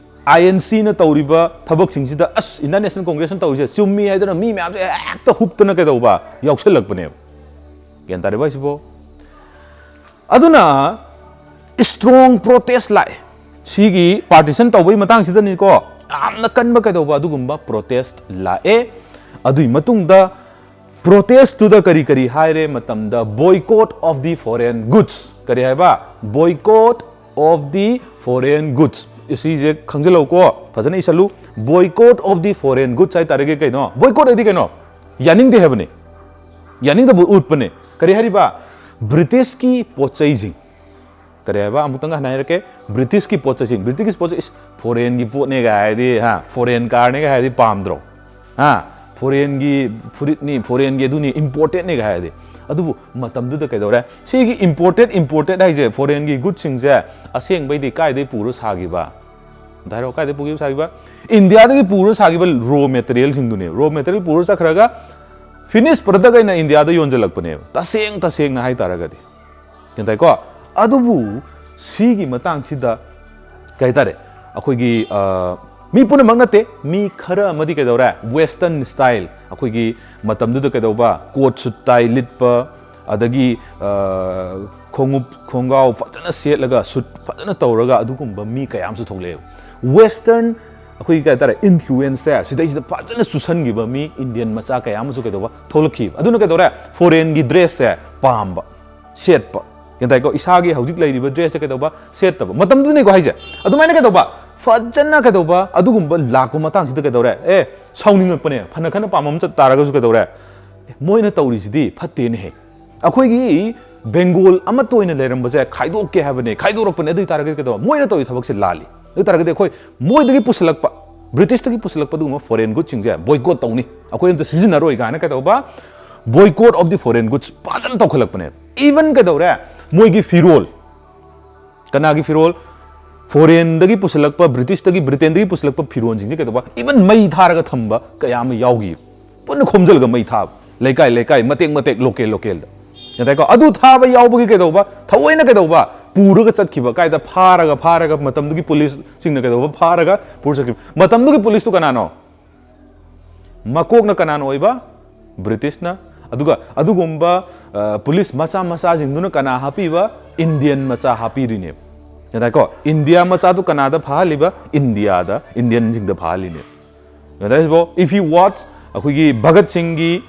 ꯑꯥꯏ ꯑꯦꯟ ꯁꯤꯅ ꯇꯧꯔꯤꯕ ꯊꯕꯛꯁꯤꯡꯁꯤꯗ, ꯑꯁ, ꯏꯟꯗꯤꯌꯥꯟ ꯅꯦꯁꯅꯦꯜ ꯀꯣꯡꯒ꯭ꯔꯦꯁꯅ ꯇꯧꯔꯤꯁꯦ ꯆꯨꯝꯃꯤ ꯍꯥꯏꯗꯅ ꯃꯤ ꯃꯌꯥꯝꯁꯦ ꯍꯦꯛꯇ ꯍꯨꯞꯇꯅ ꯀꯩꯗꯧꯕ? ꯌꯥꯎꯁꯜꯂꯛꯄꯅꯦꯕ꯫ ꯒ꯭ꯌꯥꯟ ꯇꯥꯔꯤꯕ ꯍꯥꯏꯁꯤꯕꯣ? ꯑꯗꯨꯅ ꯏꯁꯇ꯭ꯔꯣꯡ ꯄ꯭ꯔꯣꯇꯦꯁ ꯂꯥꯛꯑꯦ꯫ ꯁꯤꯒꯤ ꯄꯥꯔꯇꯤꯁꯟ ꯇꯧꯕꯒꯤ ꯃꯇꯥꯡꯁꯤꯗꯅꯤꯀꯣ, ꯌꯥꯝꯅ ꯀꯟꯕ ꯀꯩꯗꯧꯕ ꯑꯗꯨꯒꯨꯝꯕ ꯄ꯭ꯔꯣꯇꯦꯁ ꯂꯥꯛꯑꯦ꯫ ꯑꯗꯨꯒꯤ ꯃꯇꯨꯡꯗ ꯄ꯭ꯔꯣꯇꯦꯁꯇꯨꯗ ꯀꯔꯤ ꯀꯔꯤ ꯍꯥꯏꯔꯦ ꯃꯇꯝꯗ, boycott of the foreign goods꯫ ꯀꯔꯤ ꯍꯥꯏꯕ? Boycott of the foreign goods꯫ ꯁꯤꯁꯦ ꯈꯪꯖꯤꯜꯂꯧꯀꯣ, ꯐꯖꯅ ꯏꯁꯜꯂꯨ꯫ Boycott of the foreign goods ꯍꯥꯏ ꯇꯥꯔꯒꯗꯤ ꯀꯩꯅꯣ? Boycott ꯍꯥꯏꯗꯤ ꯀꯩꯅꯣ? ꯌꯥꯅꯤꯡꯗꯦ ꯍꯥꯏꯕꯅꯤ꯫ ꯌꯥꯅꯤꯡꯗꯕ ꯎꯠꯄꯅꯦ꯫ ꯀꯔꯤ ꯍꯥꯏꯔꯤꯕ? ꯕ꯭ꯔꯤꯇꯤꯁꯀꯤ ꯄꯣꯠ ꯆꯩꯁꯤꯡ꯫ ꯀꯔꯤ ꯍꯥꯏꯕ? ꯑꯃꯨꯛꯇꯪꯒ ꯍꯟꯅ ꯍꯥꯏꯔꯛꯀꯦ꯫ ꯕ꯭ꯔꯤꯇꯤꯁꯀꯤ ꯄꯣꯠ ꯆꯩꯁꯤꯡ, ꯕ꯭ꯔꯤꯇꯤꯁꯀꯤ ꯄꯣꯠ ꯆꯩ, ꯏꯁ, ꯐꯣꯔꯦꯟꯒꯤ ꯄꯣꯠꯅꯦꯒ ꯍꯥꯏꯔꯗꯤ, ꯍꯥ, ꯐꯣꯔꯦꯟ ꯀꯥꯔꯅꯦꯒ ꯍꯥꯏꯔꯗꯤ ꯄꯥꯝꯗ꯭ꯔꯣ? ꯍꯥ, ꯐꯣꯔꯦꯟꯒꯤ ꯐꯨꯔꯤꯠꯅꯤ, ꯐꯣꯔꯦꯟꯒꯤ ꯑꯗꯨꯅꯤ, ꯏꯝꯄꯣꯔꯇꯦꯠꯅꯦꯒ ꯍꯥꯏꯔꯗꯤ꯫ ꯑꯗꯨꯕꯨ ꯃꯇꯝꯗꯨꯗ ꯀꯩꯗꯧꯔꯦ? ꯁꯤꯒꯤ ꯏꯝꯄꯣꯔꯇꯦꯠ, ꯏꯝꯄꯣꯔꯇꯦꯠ ꯍꯥꯏꯁꯦ, ꯐꯣꯔꯦꯟꯒꯤ ꯒꯨꯗꯁꯤꯡꯁꯦ ꯑꯁꯦꯡꯕꯩꯗꯤ ꯀꯥꯏꯗꯩ ꯄꯨꯔ ꯁꯥꯈꯤꯕ? ꯑꯝꯇ ꯍꯥꯏꯔꯛꯑꯣ, ꯀꯥꯏꯗꯩ ꯄꯨꯈꯤꯕ ꯁꯥꯈꯤꯕ? ꯏꯟꯗꯤꯌꯥꯗꯒꯤ ꯄꯨꯔ ꯁꯥꯈꯤꯕ ꯔꯣ ꯃꯦꯇꯔꯤꯌꯦꯜꯁꯤꯡꯗꯨꯅꯦ꯫ ꯔꯣ ꯃꯦꯇꯔꯤꯌꯦꯜ ꯄꯨꯔ ꯆꯠꯈ꯭ꯔꯒ ꯐꯤꯅꯤꯁ ꯄ꯭ꯔꯗꯛ ꯑꯩꯅ ꯏꯟꯗꯤꯌꯥꯗ ꯌꯣꯟꯁꯤꯜꯂꯛꯄꯅꯦꯕ, ꯇꯁꯦꯡ ꯇꯁꯦꯡꯅ ꯍꯥꯏꯇꯥꯔꯒꯗꯤ꯫ ꯒ꯭ꯌꯥꯟ ꯇꯥꯏꯀꯣ? ꯑꯗꯨꯕꯨ ꯁꯤꯒꯤ ꯃꯇꯥꯡꯁꯤꯗ ꯀꯩ ꯍꯥꯏꯇꯥꯔꯦ, ꯑꯩꯈꯣꯏꯒꯤ ꯃꯤ ꯄꯨꯝꯅꯃꯛ ꯅꯠꯇꯦ, ꯃꯤ ꯈꯔ ꯑꯃꯗꯤ ꯀꯩꯗꯧꯔꯦ, western style, ꯑꯩꯈꯣꯏꯒꯤ ꯃꯇꯝꯗꯨꯗ ꯀꯩꯗꯧꯕ, coat suit tie ꯂꯤꯠꯄ, ꯑꯗꯒꯤ ꯈꯣꯡꯎꯞ ꯈꯣꯡꯒ꯭ꯔꯥꯎ ꯐꯖꯅ ꯁꯦꯠꯂꯒ suit ꯐꯖꯅ ꯇꯧꯔꯒ ꯑꯗꯨꯒꯨꯝꯕ ꯃꯤ ꯀꯌꯥ ꯑꯃꯁꯨ ꯊꯣꯛꯂꯛꯑꯦꯕ꯫ Western ꯑꯩꯈꯣꯏꯒꯤ ꯀꯩ ꯍꯥꯏꯇꯥꯔꯦ, influenceꯁꯦ ꯁꯤꯗꯩꯁꯤꯗ ꯐꯖꯅ ꯆꯨꯁꯟꯈꯤꯕ ꯃꯤ Indian ꯃꯆꯥ ꯀꯌꯥ ꯑꯃꯁꯨ ꯀꯩꯗꯧꯕ ꯊꯣꯛꯂꯛꯈꯤꯕ꯫ ꯑꯗꯨꯅ ꯀꯩꯗꯧꯔꯦ, foreignꯒꯤ dressꯁꯦ ꯄꯥꯝꯕ, ꯁꯦꯠꯄ꯫ ꯒ꯭ꯌꯥꯟ ꯇꯥꯏꯀꯣ? ꯏꯁꯥꯒꯤ ꯍꯧꯖꯤꯛ ꯂꯩꯔꯤꯕ dressꯁꯦ ꯀꯩꯗꯧꯕ, ꯁꯦꯠꯇꯕ꯫ ꯃꯇꯝꯗꯨꯗꯅꯤꯀꯣ ꯍꯥꯏꯁꯦ꯫ ꯑꯗꯨꯃꯥꯏꯅ ꯀꯩꯗꯧꯕ, ꯐꯖꯅ ꯀꯩꯗꯧꯕ, ꯑꯗꯨꯒꯨꯝꯕ ꯂꯥꯛꯄ ꯃꯇꯥꯡꯁꯤꯗ ꯀꯩꯗꯧꯔꯦ, ꯑꯦ, ꯁꯥꯎꯅꯤꯡꯉꯛꯄꯅꯦ꯫ ꯐꯅ ꯈꯟꯅ ꯄꯥꯝꯕ ꯑꯃ ꯆꯠ ꯇꯥꯔꯒꯁꯨ ꯀꯩꯗꯧꯔꯦ, "ꯑꯦ, ꯃꯣꯏꯅ ꯇꯧꯔꯤꯁꯤꯗꯤ ꯐꯠꯇꯦꯅꯦꯍꯦ꯫ ꯑꯩꯈꯣꯏꯒꯤ ꯕꯦꯡꯒꯣꯜ ꯑꯃꯠꯇ ꯑꯣꯏꯅ ꯂꯩꯔꯝꯕꯁꯦ ꯈꯥꯏꯗꯣꯛꯀꯦ ꯍꯥꯏꯕꯅꯦ, ꯈꯥꯏꯗꯣꯔꯛꯄꯅꯦ꯫ ꯑꯗꯨ ꯑꯣꯏ ꯇꯥꯔꯒꯗꯤ ꯀꯩꯗꯧꯕ, ꯃꯣꯏꯅ ꯇꯧꯔꯤ ꯊꯕꯛꯁꯦ ꯂꯥꯜꯂꯤ꯫ ꯑꯗꯨ ꯑꯣꯏ ꯇꯥꯔꯒꯗꯤ ꯑꯩꯈꯣꯏ ꯃꯣꯏꯗꯒꯤ ꯄꯨꯁꯤꯜꯂꯛꯄ, Britishꯇꯒꯤ ꯄꯨꯁꯤꯜꯂꯛꯄ ꯑꯗꯨꯒꯨꯝꯕ foreign goodꯁꯤꯡꯁꯦ boycott ꯇꯧꯅꯤ, ꯑꯩꯈꯣꯏ ꯑꯝꯇ ꯁꯤꯖꯤꯟꯅꯔꯣꯏ" ꯀꯥꯏꯅ ꯀꯩꯗꯧꯕ, boycott of the foreign goods ꯐꯖꯅ ꯇꯧꯈꯠꯂꯛꯄꯅꯦ꯫ Even ꯀꯩꯗꯧꯔꯦ, ꯃꯣꯏꯒꯤ ꯐꯤꯔꯣꯜ, ꯀꯅꯥꯒꯤ ꯐꯤꯔꯣꯜ, foreignꯗꯒꯤ ꯄꯨꯁꯤꯜꯂꯛꯄ, Britishꯇꯒꯤ, Britainꯗꯒꯤ ꯄꯨꯁꯤꯜꯂꯛꯄ ꯐꯤꯔꯣꯜꯁꯤꯡꯁꯦ ꯀꯩꯗꯧꯕ, even ꯃꯩ ꯊꯥꯔꯒ ꯊꯝꯕ ꯀꯌꯥ ꯑꯃ ꯌꯥꯎꯈꯤ꯫ ꯄꯨꯟꯅ ꯈꯣꯝꯖꯤꯜꯂꯒ ꯃꯩ ꯊꯥꯕ, ꯂꯩꯀꯥꯏ ꯂꯩꯀꯥꯏ, ꯃꯇꯦꯛ ꯃꯇꯦꯛ, local localꯗ꯫ ꯒ꯭ꯌꯥꯟ ꯇꯥꯏꯀꯣ? ꯑꯗꯨ ꯊꯥꯕ ꯌꯥꯎꯕꯒꯤ ꯀꯩꯗꯧꯕ, ꯊꯑꯣꯏꯅ ꯀꯩꯗꯧꯕ, ꯄꯨꯔꯒ ꯆꯠꯈꯤꯕ, ꯀꯥꯏꯗ ꯐꯥꯔꯒ, ꯐꯥꯔꯒ ꯃꯇꯝꯗꯨꯒꯤ policeꯁꯤꯡꯅ ꯀꯩꯗꯧꯕ, ꯐꯥꯔꯒ ꯄꯨꯔ ꯆꯠꯈꯤꯕ꯫ ꯃꯇꯝꯗꯨꯒꯤ policeꯇꯨ ꯀꯅꯥꯅꯣ? ꯃꯀꯣꯛꯅ ꯀꯅꯥꯅ ꯑꯣꯏꯕ? Britishꯅ꯫ ꯑꯗꯨꯒ ꯑꯗꯨꯒꯨꯝꯕ police ꯃꯆꯥ ꯃꯆꯥꯁꯤꯡꯗꯨꯅ ꯀꯅꯥ ꯍꯥꯞꯄꯤꯕ? Indian ꯃꯆꯥ ꯍꯥꯞꯄꯤꯔꯤꯅꯦꯕ꯫ ꯒ꯭ꯌꯥꯟ ꯇꯥꯏꯀꯣ? India ꯃꯆꯥꯗꯨ ꯀꯅꯥꯗ ꯐꯥꯍꯜꯂꯤꯕ? Indiaꯗ, Indianꯁꯤꯡꯗ ꯐꯥꯍꯜꯂꯤꯅꯦꯕ꯫ ꯒ꯭ꯌꯥꯟ ꯇꯥꯏꯁꯤꯕꯣ? If you watch ꯑꯩꯈꯣꯏꯒꯤ ꯚꯒꯠ ꯁꯤꯡꯒꯤ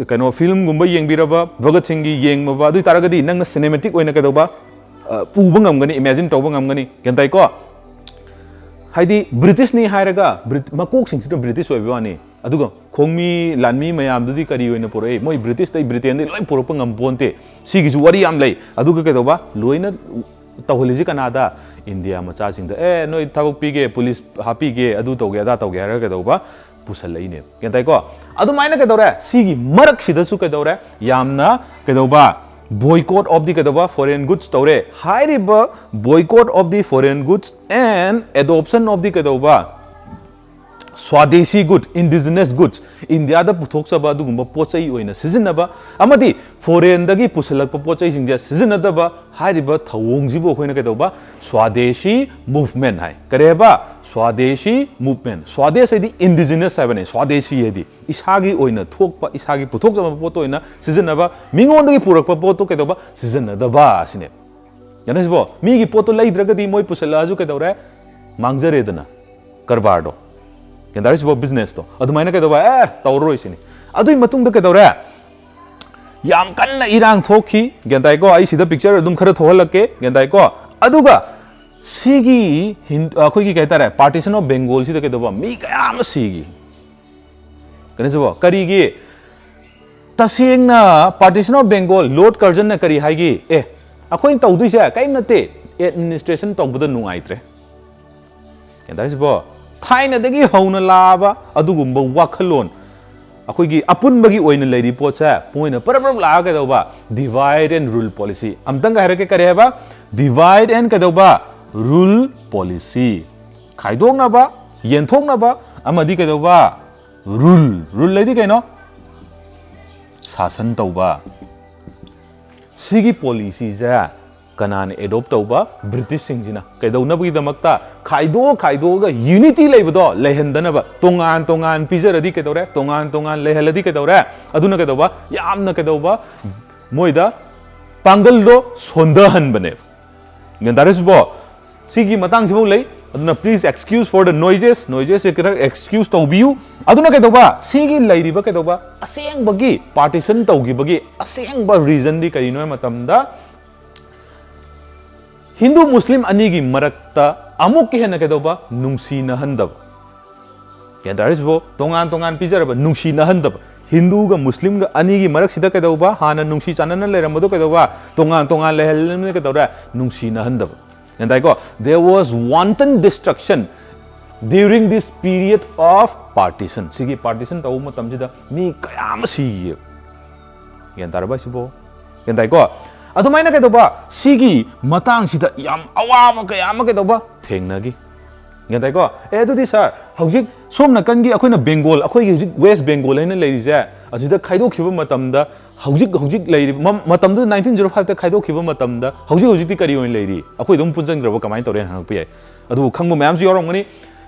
ꯀꯩꯅꯣ filmꯒꯨꯝꯕ ꯌꯦꯡꯕꯤꯔꯕ, ꯚꯒꯠ ꯁꯤꯡꯒꯤ ꯌꯦꯡꯕ, ꯑꯗꯨ ꯑꯣꯏ ꯇꯥꯔꯒꯗꯤ ꯅꯪꯅ cinematic ꯑꯣꯏꯅ ꯀꯩꯗꯧꯕ, ꯄꯨꯕ ꯉꯝꯒꯅꯤ, imagine ꯇꯧꯕ ꯉꯝꯒꯅꯤ꯫ ꯒ꯭ꯌꯥꯟ ꯇꯥꯏꯀꯣ? ꯍꯥꯏꯗꯤ Britishꯅꯤ ꯍꯥꯏꯔꯒ ꯃꯀꯣꯛꯁꯤꯡꯁꯤꯅ British ꯑꯣꯏꯕ ꯋꯥꯅꯤ, ꯑꯗꯨꯒ ꯈꯣꯡꯃꯤ ꯂꯥꯟꯃꯤ ꯃꯌꯥꯝꯗꯨꯗꯤ ꯀꯔꯤ ꯑꯣꯏꯅ ꯄꯨꯔꯛꯏ? ꯃꯣꯏ Britishꯇꯩ, Britainꯗꯩ ꯂꯣꯏ ꯄꯨꯔꯛꯄ ꯉꯝꯄꯣꯟꯇꯦ꯫ ꯁꯤꯒꯤꯁꯨ ꯋꯥꯔꯤ ꯌꯥꯝ ꯂꯩ꯫ ꯑꯗꯨꯒ ꯀꯩꯗꯧꯕ? ꯂꯣꯏꯅ ꯇꯧꯍꯜꯂꯤꯁꯤ ꯀꯅꯥꯗ? India ꯃꯆꯥꯁꯤꯡꯗ꯫ "ꯑꯦ, ꯅꯣꯏ ꯊꯕꯛ ꯄꯤꯒꯦ, police ꯍꯥꯞꯄꯤꯒꯦ, ꯑꯗꯨ ꯇꯧꯒꯦ, ꯑꯗꯥ ꯇꯧꯒꯦ" ꯍꯥꯏꯔꯒ ꯀꯩꯗꯧꯕ? ꯄꯨꯁꯜꯂꯛꯏꯅꯦꯕ꯫ ꯒ꯭ꯌꯥꯟ ꯇꯥꯏꯀꯣ? ꯑꯗꯨꯃꯥꯏꯅ ꯀꯩꯗꯧꯔꯦ? ꯁꯤꯒꯤ ꯃꯔꯛꯁꯤꯗꯁꯨ ꯀꯩꯗꯧꯔꯦ? ꯌꯥꯝꯅ ꯀꯩꯗꯧꯕ? Boycott of the ꯀꯩꯗꯧꯕ? Foreign goods ꯇꯧꯔꯦ꯫ ꯍꯥꯏꯔꯤꯕ boycott of the foreign goods and adoption of the ꯀꯩꯗꯧꯕ? Swadeshi good, indigenous goods, ꯏꯟꯗꯤꯌꯥꯗ ꯄꯨꯊꯣꯛꯆꯕ ꯑꯗꯨꯒꯨꯝꯕ ꯄꯣꯠ ꯆꯩ ꯑꯣꯏꯅ ꯁꯤꯖꯤꯟꯅꯕ ꯑꯃꯗꯤ foreign ꯗꯒꯤ ꯄꯨꯁꯤꯜꯂꯛꯄ ꯄꯣꯠ ꯆꯩꯁꯤꯡꯁꯦ ꯁꯤꯖꯤꯟꯅꯗꯕ ꯍꯥꯏꯔꯤꯕ ꯊꯧꯑꯣꯡꯁꯤꯕꯨ ꯑꯩꯈꯣꯏꯅ ꯀꯩꯗꯧꯕ? Swadeshi movement ꯍꯥꯏ꯫ ꯀꯔꯤ ꯍꯥꯏꯕ? Swadeshi movement꯫ Swadesh ꯍꯥꯏꯗꯤ indigenous ꯍꯥꯏꯕꯅꯦ, Swadeshi ꯍꯥꯏꯗꯤ ꯏꯁꯥꯒꯤ ꯑꯣꯏꯅ ꯊꯣꯛꯄ, ꯏꯁꯥꯒꯤ ꯄꯨꯊꯣꯛꯆꯕ ꯄꯣꯠꯇ ꯑꯣꯏꯅ ꯁꯤꯖꯤꯟꯅꯕ, ꯃꯤꯉꯣꯟꯗꯒꯤ ꯄꯨꯔꯛꯄ ꯄꯣꯠꯇꯣ ꯀꯩꯗꯧꯕ? ꯁꯤꯖꯤꯟꯅꯗꯕ ꯑꯁꯤꯅꯦ꯫ ꯒ꯭ꯌꯥꯟ ꯇꯥꯏꯁꯤꯕꯣ? ꯃꯤꯒꯤ ꯄꯣꯠꯇꯣ ꯂꯩꯗ꯭ꯔꯒꯗꯤ ꯃꯣꯏ ꯄꯨꯁꯜꯂꯛꯑꯁꯨ ꯀꯩꯗꯧꯔꯦ? ꯃꯥꯡꯖꯔꯦꯗꯅ ꯀꯔꯕꯥꯔꯗꯣ꯫ ꯒ꯭ꯌꯥꯟ ꯇꯥꯔꯤꯁꯤꯕꯣ? Business ꯇꯣ ꯑꯗꯨꯃꯥꯏꯅ ꯀꯩꯗꯧꯕ? ꯑꯦ, ꯇꯧꯔꯔꯣꯏ ꯁꯤꯅꯤ꯫ ꯑꯗꯨꯒꯤ ꯃꯇꯨꯡꯗ ꯀꯩꯗꯧꯔꯦ? ꯌꯥꯝ ꯀꯟꯅ ꯏꯔꯥꯡ ꯊꯣꯛꯈꯤ꯫ ꯒ꯭ꯌꯥꯟ ꯇꯥꯏꯀꯣ? ꯑꯩ ꯁꯤꯗ picture ꯑꯗꯨꯝ ꯈꯔ ꯊꯣꯛꯍꯜꯂꯛꯀꯦ꯫ ꯒ꯭ꯌꯥꯟ ꯇꯥꯏꯀꯣ? ꯑꯗꯨꯒ ꯁꯤꯒꯤ ꯍꯤꯟ-, ꯑꯩꯈꯣꯏꯒꯤ ꯀꯩ ꯍꯥꯏꯇꯥꯔꯦ, Partition of Bengal ꯁꯤꯗ ꯀꯩꯗꯧꯕ? ꯃꯤ ꯀꯌꯥ ꯑꯃ ꯁꯤꯈꯤ꯫ ꯀꯩꯅꯣꯁꯤꯕꯣ? ꯀꯔꯤꯒꯤ? ꯇꯁꯦꯡꯅ Partition of Bengal, Lord Curzon ꯅ ꯀꯔꯤ ꯍꯥꯏꯒꯦ? ꯑꯦ, ꯑꯩꯈꯣꯏꯅ ꯇꯧꯗꯣꯏꯁꯦ ꯀꯔꯤꯝ ꯅꯠꯇꯦ, administration ꯇꯧꯕꯗ ꯅꯨꯡꯉꯥꯏꯇ꯭ꯔꯦ꯫ ꯒ꯭ꯌꯥꯟ ꯇꯥꯔꯤꯁꯤꯕꯣ? ꯊꯥꯏꯅꯗꯒꯤ ꯍꯧꯅ ꯂꯥꯛꯑꯕ ꯑꯗꯨꯒꯨꯝꯕ ꯋꯥꯈꯜꯂꯣꯟ, ꯑꯩꯈꯣꯏꯒꯤ ꯑꯄꯨꯟꯕꯒꯤ ꯑꯣꯏꯅ ꯂꯩꯔꯤ ꯄꯣꯠꯁꯦ, ꯃꯣꯏꯅ ꯄꯔꯞ ꯄꯔꯞ ꯂꯥꯛꯑꯒ ꯀꯩꯗꯧꯕ? Divide and rule policy꯫ ꯑꯝꯇꯪꯒ ꯍꯥꯏꯔꯛꯀꯦ, ꯀꯔꯤ ꯍꯥꯏꯕ? Divide and ꯀꯩꯗꯧꯕ? Rule policy꯫ ꯈꯥꯏꯗꯣꯛꯅꯕ, ꯌꯦꯟꯊꯣꯛꯅꯕ, ꯑꯃꯗꯤ ꯀꯩꯗꯧꯕ? Rule꯫ Rule ꯍꯥꯏꯗꯤ ꯀꯩꯅꯣ? ꯁꯥꯁꯟ ꯇꯧꯕ꯫ ꯁꯤꯒꯤ policy ꯁꯦ ꯀꯅꯥꯅ adopt ꯇꯧꯕ? British ꯁꯤꯡꯁꯤꯅ꯫ ꯀꯩꯗꯧꯅꯕꯒꯤꯗꯃꯛꯇ? ꯈꯥꯏꯗꯣꯛ ꯈꯥꯏꯗꯣꯛꯑꯒ unity ꯂꯩꯕꯗꯣ ꯂꯩꯍꯟꯗꯅꯕ꯫ ꯇꯣꯉꯥꯟ ꯇꯣꯉꯥꯟ ꯄꯤꯖꯔꯗꯤ ꯀꯩꯗꯧꯔꯦ? ꯇꯣꯉꯥꯟ ꯇꯣꯉꯥꯟ ꯂꯩꯍꯜꯂꯗꯤ ꯀꯩꯗꯧꯔꯦ? ꯑꯗꯨꯅ ꯀꯩꯗꯧꯕ? ꯌꯥꯝꯅ ꯀꯩꯗꯧꯕ? ꯃꯣꯏꯗ ꯄꯥꯡꯒꯜꯗꯣ ꯁꯣꯟꯊꯍꯟꯕꯅꯦꯕ꯫ ꯒ꯭ꯌꯥꯟ ꯇꯥꯔꯤꯁꯤꯕꯣ? ꯁꯤꯒꯤ ꯃꯇꯥꯡꯁꯤꯐꯥꯎ ꯂꯩ꯫ ꯑꯗꯨꯅ please excuse for the noises, noises ꯁꯦ ꯈꯤꯇꯪ excuse ꯇꯧꯕꯤꯌꯨ꯫ ꯑꯗꯨꯅ ꯀꯩꯗꯧꯕ? ꯁꯤꯒꯤ ꯂꯩꯔꯤꯕ ꯀꯩꯗꯧꯕ? ꯑꯁꯦꯡꯕꯒꯤ partition ꯇꯧꯈꯤꯕꯒꯤ ꯑꯁꯦꯡꯕ reason ꯗꯤ ꯀꯔꯤꯅꯣ ꯍꯥꯏꯕ ꯃꯇꯝꯗ, ꯍꯤꯟꯗꯨ ꯃꯨꯁꯂꯤꯝ ꯑꯅꯤꯒꯤ ꯃꯔꯛꯇ ꯑꯃꯨꯛꯀ ꯍꯦꯟꯅ ꯀꯩꯗꯧꯕ? ꯅꯨꯡꯁꯤꯅꯍꯟꯗꯕ꯫ ꯒ꯭ꯌꯥꯟ ꯇꯥꯔꯤꯁꯤꯕꯣ? ꯇꯣꯉꯥꯟ ꯇꯣꯉꯥꯟ ꯄꯤꯖꯔꯕ, ꯅꯨꯡꯁꯤꯅꯍꯟꯗꯕ꯫ ꯍꯤꯟꯗꯨꯒ ꯃꯨꯁꯂꯤꯝꯒ ꯑꯅꯤꯒꯤ ꯃꯔꯛꯁꯤꯗ ꯀꯩꯗꯧꯕ? ꯍꯥꯟꯅ ꯅꯨꯡꯁꯤ ꯆꯥꯟꯅꯅ ꯂꯩꯔꯝꯕꯗꯣ ꯀꯩꯗꯧꯕ? ꯇꯣꯉꯥꯟ ꯇꯣꯉꯥꯟ ꯂꯩꯍꯜꯂꯕꯅꯤꯅ ꯀꯩꯗꯧꯔꯦ? ꯅꯨꯡꯁꯤꯅꯍꯟꯗꯕ꯫ ꯒ꯭ꯌꯥꯟ ꯇꯥꯏꯀꯣ? There was wanton destruction during this period of partition꯫ ꯁꯤꯒꯤ partition ꯇꯧꯕ ꯃꯇꯝꯁꯤꯗ ꯃꯤ ꯀꯌꯥ ꯑꯃ ꯁꯤꯈꯤꯌꯦꯕ꯫ ꯒ꯭ꯌꯥꯟ ꯇꯥꯔꯕ ꯁꯤꯕꯣ? ꯒ꯭ꯌꯥꯟ ꯇꯥꯏꯀꯣ? ꯑꯗꯨꯃꯥꯏꯅ ꯀꯩꯗꯧꯕ? ꯁꯤꯒꯤ ꯃꯇꯥꯡꯁꯤꯗ ꯌꯥꯝ ꯑꯋꯥꯕ ꯀꯌꯥ ꯑꯃ ꯀꯩꯗꯧꯕ? ꯊꯦꯡꯅꯈꯤ꯫ ꯒ꯭ꯌꯥꯟ ꯇꯥꯏꯀꯣ? ꯑꯦ, ꯑꯗꯨꯗꯤ sir, ꯍꯧꯖꯤꯛ ꯁꯣꯝ ꯅꯥꯀꯟꯒꯤ ꯑꯩꯈꯣꯏꯅ ꯕꯦꯡꯒꯣꯜ, ꯑꯩꯈꯣꯏꯒꯤ ꯍꯧꯖꯤꯛ ꯋꯦꯁ ꯕꯦꯡꯒꯣꯜ ꯍꯥꯏꯅ ꯂꯩꯔꯤꯁꯦ, ꯑꯁꯤꯗ ꯈꯥꯏꯗꯣꯛꯈꯤꯕ ꯃꯇꯝꯗ ꯍꯧꯖꯤꯛ ꯍꯧꯖꯤꯛ ꯂꯩꯔꯤꯕ ꯃ- ꯃꯇꯝꯗꯨꯗ ꯅꯥꯏꯟꯇꯤꯟ ꯖꯤꯔꯣ ꯐꯥꯏꯚꯇ ꯈꯥꯏꯗꯣꯛꯈꯤꯕ ꯃꯇꯝꯗ ꯍꯧꯖꯤꯛ ꯍꯧꯖꯤꯛꯇꯤ ꯀꯔꯤ ꯑꯣꯏꯅ ꯂꯩꯔꯤ? ꯑꯩꯈꯣꯏ ꯑꯗꯨꯝ ꯄꯨꯟꯁꯤꯟꯈ꯭ꯔꯕ ꯀꯃꯥꯏꯅ ꯇꯧꯔꯦꯅ ꯍꯪꯉꯛꯄ ꯌꯥꯏ꯫ ꯑꯗꯨꯕꯨ ꯈꯪꯕ ꯃꯌꯥꯝꯁꯨ ꯌꯥꯎꯔꯝꯒꯅꯤ꯫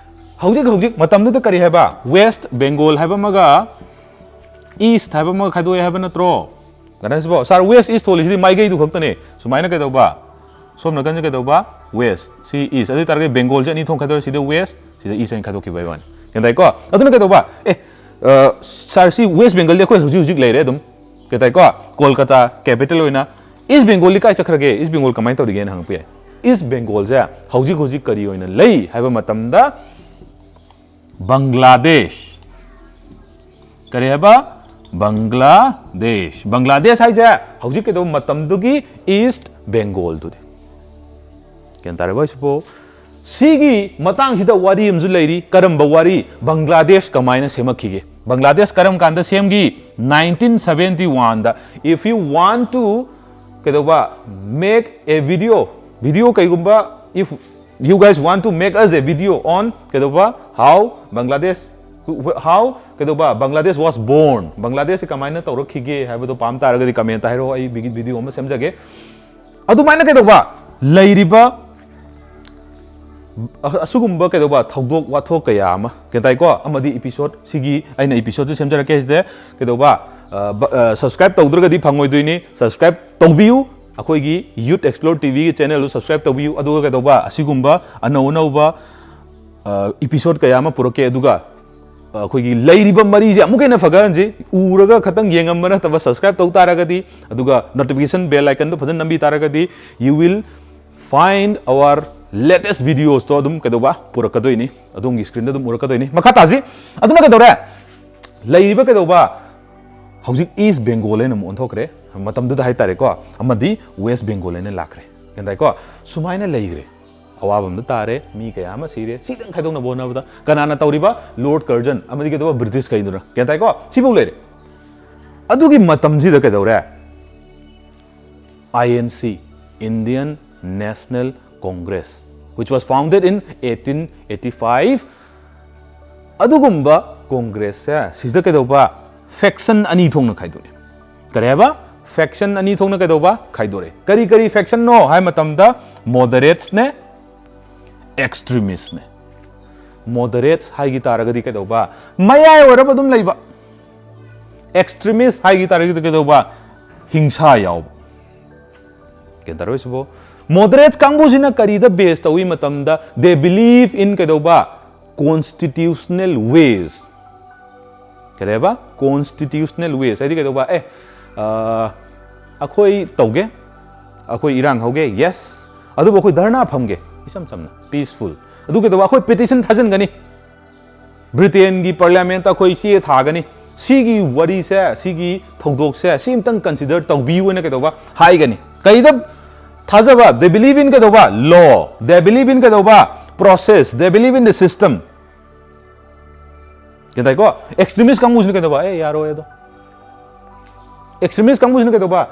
ꯍꯧꯖꯤꯛ ꯍꯧꯖꯤꯛ ꯃꯇꯝꯗꯨꯗ ꯀꯔꯤ ꯍꯥꯏꯕ? ꯋꯦꯁ ꯕꯦꯡꯒꯣꯜ ꯍꯥꯏꯕ ꯑꯃꯒ ꯏꯁ ꯍꯥꯏꯕ ꯑꯃꯒ ꯈꯥꯏꯗꯣꯛꯑꯦ ꯍꯥꯏꯕ ꯅꯠꯇ꯭ꯔꯣ? ꯀꯩꯅꯣꯁꯤꯕꯣ, ꯁꯥꯔ, ꯋꯦꯁ ꯏꯁ ꯊꯣꯜꯂꯤꯁꯤꯗꯤ ꯃꯥꯏꯀꯩꯗꯨ ꯈꯛꯇꯅꯦ꯫ ꯁꯨꯃꯥꯏꯅ ꯀꯩꯗꯧꯕ? ꯁꯣꯝ ꯅꯥꯀꯟꯁꯦ ꯀꯩꯗꯧꯕ? ꯋꯦꯁ꯫ ꯁꯤ ꯏꯁ꯫ ꯑꯗꯨ ꯑꯣꯏ ꯇꯥꯔꯒꯗꯤ ꯕꯦꯡꯒꯣꯜꯁꯦ ꯑꯅꯤ ꯊꯣꯛꯅ ꯈꯥꯏꯗꯣꯛꯑꯦ꯫ ꯁꯤꯗ ꯋꯦꯁ, ꯁꯤꯗ ꯏꯁ ꯍꯥꯏꯅ ꯈꯥꯏꯗꯣꯛꯈꯤꯕ ꯍꯥꯏꯕ ꯋꯥꯅꯤ꯫ ꯒ꯭ꯌꯥꯟ ꯇꯥꯏꯀꯣ? ꯑꯗꯨꯅ ꯀꯩꯗꯧꯕ? ꯑꯦ, ꯑ, ꯁꯥꯔ, ꯁꯤ ꯋꯦꯁ ꯕꯦꯡꯒꯜꯗꯤ ꯑꯩꯈꯣꯏ ꯍꯧꯖꯤꯛ ꯍꯧꯖꯤꯛ ꯂꯩꯔꯦ ꯑꯗꯨꯝ꯫ ꯒ꯭ꯌꯥꯟ ꯇꯥꯏꯀꯣ? ꯀꯣꯜꯀꯇꯥ ꯀꯦꯄꯤꯇꯦꯜ ꯑꯣꯏꯅ꯫ ꯏꯁ ꯕꯦꯡꯒꯣꯜꯗꯤ ꯀꯥꯏ ꯆꯠꯈ꯭ꯔꯒꯦ? ꯏꯁ ꯕꯦꯡꯒꯣꯜ ꯀꯃꯥꯏꯅ ꯇꯧꯔꯤꯒꯦꯅ ꯍꯪꯉꯛꯄ ꯌꯥꯏ꯫ ꯏꯁ ꯕꯦꯡꯒꯣꯜꯁꯦ ꯍꯧꯖꯤꯛ ꯍꯧꯖꯤꯛ ꯀꯔꯤ ꯑꯣꯏꯅ ꯂꯩ ꯍꯥꯏꯕ ꯃꯇꯝꯗ, ꯕꯪꯒ꯭ꯂꯥꯗꯦꯁ꯫ ꯀꯔꯤ ꯍꯥꯏꯕ? ꯕꯪꯒ꯭ꯂꯥꯗꯦꯁ꯫ ꯕꯪꯒ꯭ꯂꯥꯗꯦꯁ ꯍꯥꯏꯁꯦ ꯍꯧꯖꯤꯛ ꯀꯩꯗꯧꯕ ꯃꯇꯝꯗꯨꯒꯤ ꯏꯁ ꯕꯦꯡꯒꯣꯜꯗꯨꯅꯤ꯫ ꯒ꯭ꯌꯥꯟ ꯇꯥꯔꯕ ꯍꯥꯏꯁꯤꯕꯣ? ꯁꯤꯒꯤ ꯃꯇꯥꯡꯁꯤꯗ ꯋꯥꯔꯤ ꯑꯃꯁꯨ ꯂꯩꯔꯤ꯫ ꯀꯔꯝꯕ ꯋꯥꯔꯤ? ꯕꯪꯒ꯭ꯂꯥꯗꯦꯁ ꯀꯃꯥꯏꯅ ꯁꯦꯝꯃꯛꯈꯤꯒꯦ? ꯕꯪꯒ꯭ꯂꯥꯗꯦꯁ ꯀꯔꯝ ꯀꯥꯟꯗ ꯁꯦꯝꯈꯤ? ꯅꯥꯏꯟꯇꯤꯟ ꯁꯚꯦꯟꯇꯤ ꯋꯥꯟꯗ꯫ If you want to ꯀꯩꯗꯧꯕ? Make a video, video ꯀꯩꯒꯨꯝꯕ, if you guys want to make us a video on ꯀꯩꯗꯧꯕ? How Bangladesh, how ꯀꯩꯗꯧꯕ? Bangladesh was born, ꯕꯪꯒ꯭ꯂꯥꯗꯦꯁꯁꯤ ꯀꯃꯥꯏꯅ ꯇꯧꯔꯛꯈꯤꯒꯦ ꯍꯥꯏꯕꯗꯣ ꯄꯥꯝ ꯇꯥꯔꯒꯗꯤ comment ꯍꯥꯏꯔꯛꯑꯣ, ꯑꯩ ꯚꯤꯗꯤꯑꯣ ꯑꯃ ꯁꯦꯝꯖꯒꯦ꯫ ꯑꯗꯨꯃꯥꯏꯅ ꯀꯩꯗꯧꯕ? ꯂꯩꯔꯤꯕ ꯑ-, ꯑꯁꯤꯒꯨꯝꯕ ꯀꯩꯗꯧꯕ? ꯊꯧꯗꯣꯛ ꯋꯥꯊꯣꯛ ꯀꯌꯥ ꯑꯃ, ꯒ꯭ꯌꯥꯟ ꯇꯥꯏꯀꯣ? ꯑꯃꯗꯤ ꯏꯄꯤꯁꯣꯗ ꯁꯤꯒꯤ ꯑꯩꯅ ꯏꯄꯤꯁꯣꯗꯁꯨ ꯁꯦꯝꯖꯔꯛꯀꯦ ꯁꯤꯗ ꯀꯩꯗꯧꯕ? ꯑ, ꯕ-, ꯑ, subscribe ꯇꯧꯗ꯭ꯔꯒꯗꯤ ꯐꯪꯉꯣꯏꯗꯣꯏꯅꯤ꯫ Subscribe ꯇꯧꯕꯤꯌꯨ꯫ ꯑꯩꯈꯣꯏꯒꯤ Youth Explore ꯇꯤꯚꯤꯒꯤ ꯆꯦꯅꯦꯜꯗꯨ subscribe ꯇꯧꯕꯤꯌꯨ꯫ ꯑꯗꯨꯒ ꯀꯩꯗꯧꯕ? ꯑꯁꯤꯒꯨꯝꯕ ꯑꯅꯧ ꯑꯅꯧꯕ, ꯑ, ꯏꯄꯤꯁꯣꯗ ꯀꯌꯥ ꯑꯃ ꯄꯨꯔꯛꯀꯦ꯫ ꯑꯗꯨꯒ, ꯑ, ꯑꯩꯈꯣꯏꯒꯤ ꯂꯩꯔꯤꯕ ꯃꯔꯤꯁꯦ ꯑꯃꯨꯛꯀ ꯍꯦꯟꯅ ꯐꯒꯠꯍꯟꯁꯤ꯫ ꯎꯔꯒ ꯈꯛꯇꯪ ꯌꯦꯡꯉꯝꯕ ꯅꯠꯇꯕ, subscribe ꯇꯧ ꯇꯥꯔꯒꯗꯤ, ꯑꯗꯨꯒ notification bell iconꯗꯣ ꯐꯖꯅ ꯅꯝꯕꯤ ꯇꯥꯔꯒꯗꯤ, you will find our latest videosꯇꯣ ꯑꯗꯨꯝ ꯀꯩꯗꯧꯕ? ꯄꯨꯔꯛꯀꯗꯣꯏꯅꯤ꯫ ꯑꯗꯣꯝꯒꯤ screenꯗ ꯑꯗꯨꯝ ꯎꯔꯛꯀꯗꯣꯏꯅꯤ꯫ ꯃꯈꯥ ꯇꯥꯁꯤ꯫ ꯑꯗꯨꯅ ꯀꯩꯗꯧꯔꯦ? ꯂꯩꯔꯤꯕ ꯀꯩꯗꯧꯕ? ꯍꯧꯖꯤꯛ ꯏꯁ ꯕꯦꯡꯒꯣꯜ ꯍꯥꯏꯅ ꯑꯃꯨꯛ ꯑꯣꯟꯊꯣꯛꯈ꯭ꯔꯦ꯫ ꯃꯇꯝꯗꯨꯗ ꯍꯥꯏꯇꯥꯔꯦꯀꯣ꯫ ꯑꯃꯗꯤ ꯋꯦꯁ ꯕꯦꯡꯒꯣꯜ ꯍꯥꯏꯅ ꯂꯥꯛꯈ꯭ꯔꯦ꯫ ꯒ꯭ꯌꯥꯟ ꯇꯥꯏꯀꯣ? ꯁꯨꯃꯥꯏꯅ ꯂꯩꯈ꯭ꯔꯦ꯫ ꯑꯋꯥꯕ ꯑꯃꯗ ꯇꯥꯔꯦ꯫ ꯃꯤ ꯀꯌꯥ ꯑꯃ ꯁꯤꯔꯦ꯫ ꯁꯤꯗꯪ ꯈꯥꯏꯗꯣꯛꯅꯕ ꯍꯣꯠꯅꯕꯗ ꯀꯅꯥꯅ ꯇꯧꯔꯤꯕ? ꯂꯣꯔꯗ ꯀꯔꯖꯟ ꯑꯃꯗꯤ ꯀꯩꯗꯧꯕ? ꯕ꯭ꯔꯤꯇꯤꯁ ꯀꯩꯗꯨꯅ꯫ ꯒ꯭ꯌꯥꯟ ꯇꯥꯏꯀꯣ? ꯁꯤꯐꯧ ꯂꯩꯔꯦ꯫ ꯑꯗꯨꯒꯤ ꯃꯇꯝꯁꯤꯗ ꯀꯩꯗꯧꯔꯦ? I N C, Indian National Congress, which was founded in eighteen eighty-five, ꯑꯗꯨꯒꯨꯝꯕ ꯀꯣꯡꯒ꯭ꯔꯦꯁꯁꯦ ꯁꯤꯗ ꯀꯩꯗꯧꯕ? ꯐꯦꯛꯁꯟ ꯑꯅꯤ ꯊꯣꯛꯅ ꯈꯥꯏꯗꯣꯛꯑꯦ꯫ ꯀꯔꯤ ꯍꯥꯏꯕ? ꯐꯦꯛꯁꯟ ꯑꯅꯤ ꯊꯣꯛꯅ ꯀꯩꯗꯧꯕ? ꯈꯥꯏꯗꯣꯔꯛꯑꯦ꯫ ꯀꯔꯤ ꯀꯔꯤ ꯐꯦꯛꯁꯟꯅꯣ ꯍꯥꯏ ꯃꯇꯝꯗ, ꯃꯣꯗꯔꯦꯠꯁꯅꯦ, ꯑꯦꯛꯁꯇ꯭ꯔꯤꯃꯤꯁꯅꯦ꯫ ꯃꯣꯗꯔꯦꯠꯁ ꯍꯥꯏꯈꯤ ꯇꯥꯔꯒꯗꯤ ꯀꯩꯗꯧꯕ? ꯃꯌꯥꯏ ꯑꯣꯏꯔꯞ ꯑꯗꯨꯝ ꯂꯩꯕ꯫ ꯑꯦꯛꯁꯇ꯭ꯔꯤꯃꯤꯁ ꯍꯥꯏꯈꯤ ꯇꯥꯔꯒꯗꯤ ꯀꯩꯗꯧꯕ? ꯍꯤꯡꯁꯥ ꯌꯥꯎꯕ꯫ ꯒ꯭ꯌꯥꯟ ꯇꯥꯔꯕ ꯁꯤꯕꯣ? ꯃꯣꯗꯔꯦꯠꯁ ꯀꯥꯡꯕꯨꯁꯤꯅ ꯀꯔꯤꯗ ꯕꯦꯁ ꯇꯧꯏ ꯃꯇꯝꯗ, they believe in ꯀꯩꯗꯧꯕ? Constitutional ways꯫ ꯀꯩꯗꯧꯕ? Constitutional ways ꯍꯥꯏꯗꯤ ꯀꯩꯗꯧꯕ? ꯑꯦ, ꯑ, ꯑꯩꯈꯣꯏ ꯇꯧꯒꯦ, ꯑꯩꯈꯣꯏ ꯏꯔꯥꯡ ꯍꯧꯒꯦ, ꯌꯦꯁ, ꯑꯗꯨꯕꯨ ꯑꯩꯈꯣꯏ ꯙꯔꯅꯥ ꯐꯝꯒꯦ, ꯏꯆꯝ ꯆꯝꯅ, ꯄꯤꯁꯐꯨꯜ꯫ ꯑꯗꯨ ꯀꯩꯗꯧꯕ? ꯑꯩꯈꯣꯏ ꯄꯤꯇꯤꯁꯟ ꯊꯥꯖꯤꯟꯒꯅꯤ, ꯕ꯭ꯔꯤꯇꯦꯟꯒꯤ ꯄꯥꯔꯂꯤꯌꯥꯃꯦꯟꯇ ꯑꯩꯈꯣꯏ ꯆꯦ ꯊꯥꯒꯅꯤ꯫ ꯁꯤꯒꯤ ꯋꯥꯔꯤꯁꯦ, ꯁꯤꯒꯤ ꯊꯧꯗꯣꯛꯁꯦ, ꯁꯤ ꯑꯝꯇꯪ ꯀꯟꯁꯤꯗꯔ ꯇꯧꯕꯤꯌꯨ ꯍꯥꯏꯅ ꯀꯩꯗꯧꯕ? ꯍꯥꯏꯒꯅꯤ꯫ ꯀꯩꯗ ꯊꯥꯖꯕ? They believe in ꯀꯩꯗꯧꯕ? Law꯫ They believe in ꯀꯩꯗꯧꯕ? Process꯫ They believe in the system꯫ ꯒ꯭ꯌꯥꯟ ꯇꯥꯏꯀꯣ? ꯑꯦꯛꯁꯇ꯭ꯔꯤꯃꯤꯁ ꯀꯥꯡꯕꯨꯁꯤꯅ ꯀꯩꯗꯧꯕ? ꯑꯦ, ꯌꯥꯔꯣꯏ ꯑꯗꯣ꯫ ꯑꯦꯛꯁꯇ꯭ꯔꯤꯃꯤꯁ ꯀꯥꯡꯕꯨꯁꯤꯅ ꯀꯩꯗꯧꯕ?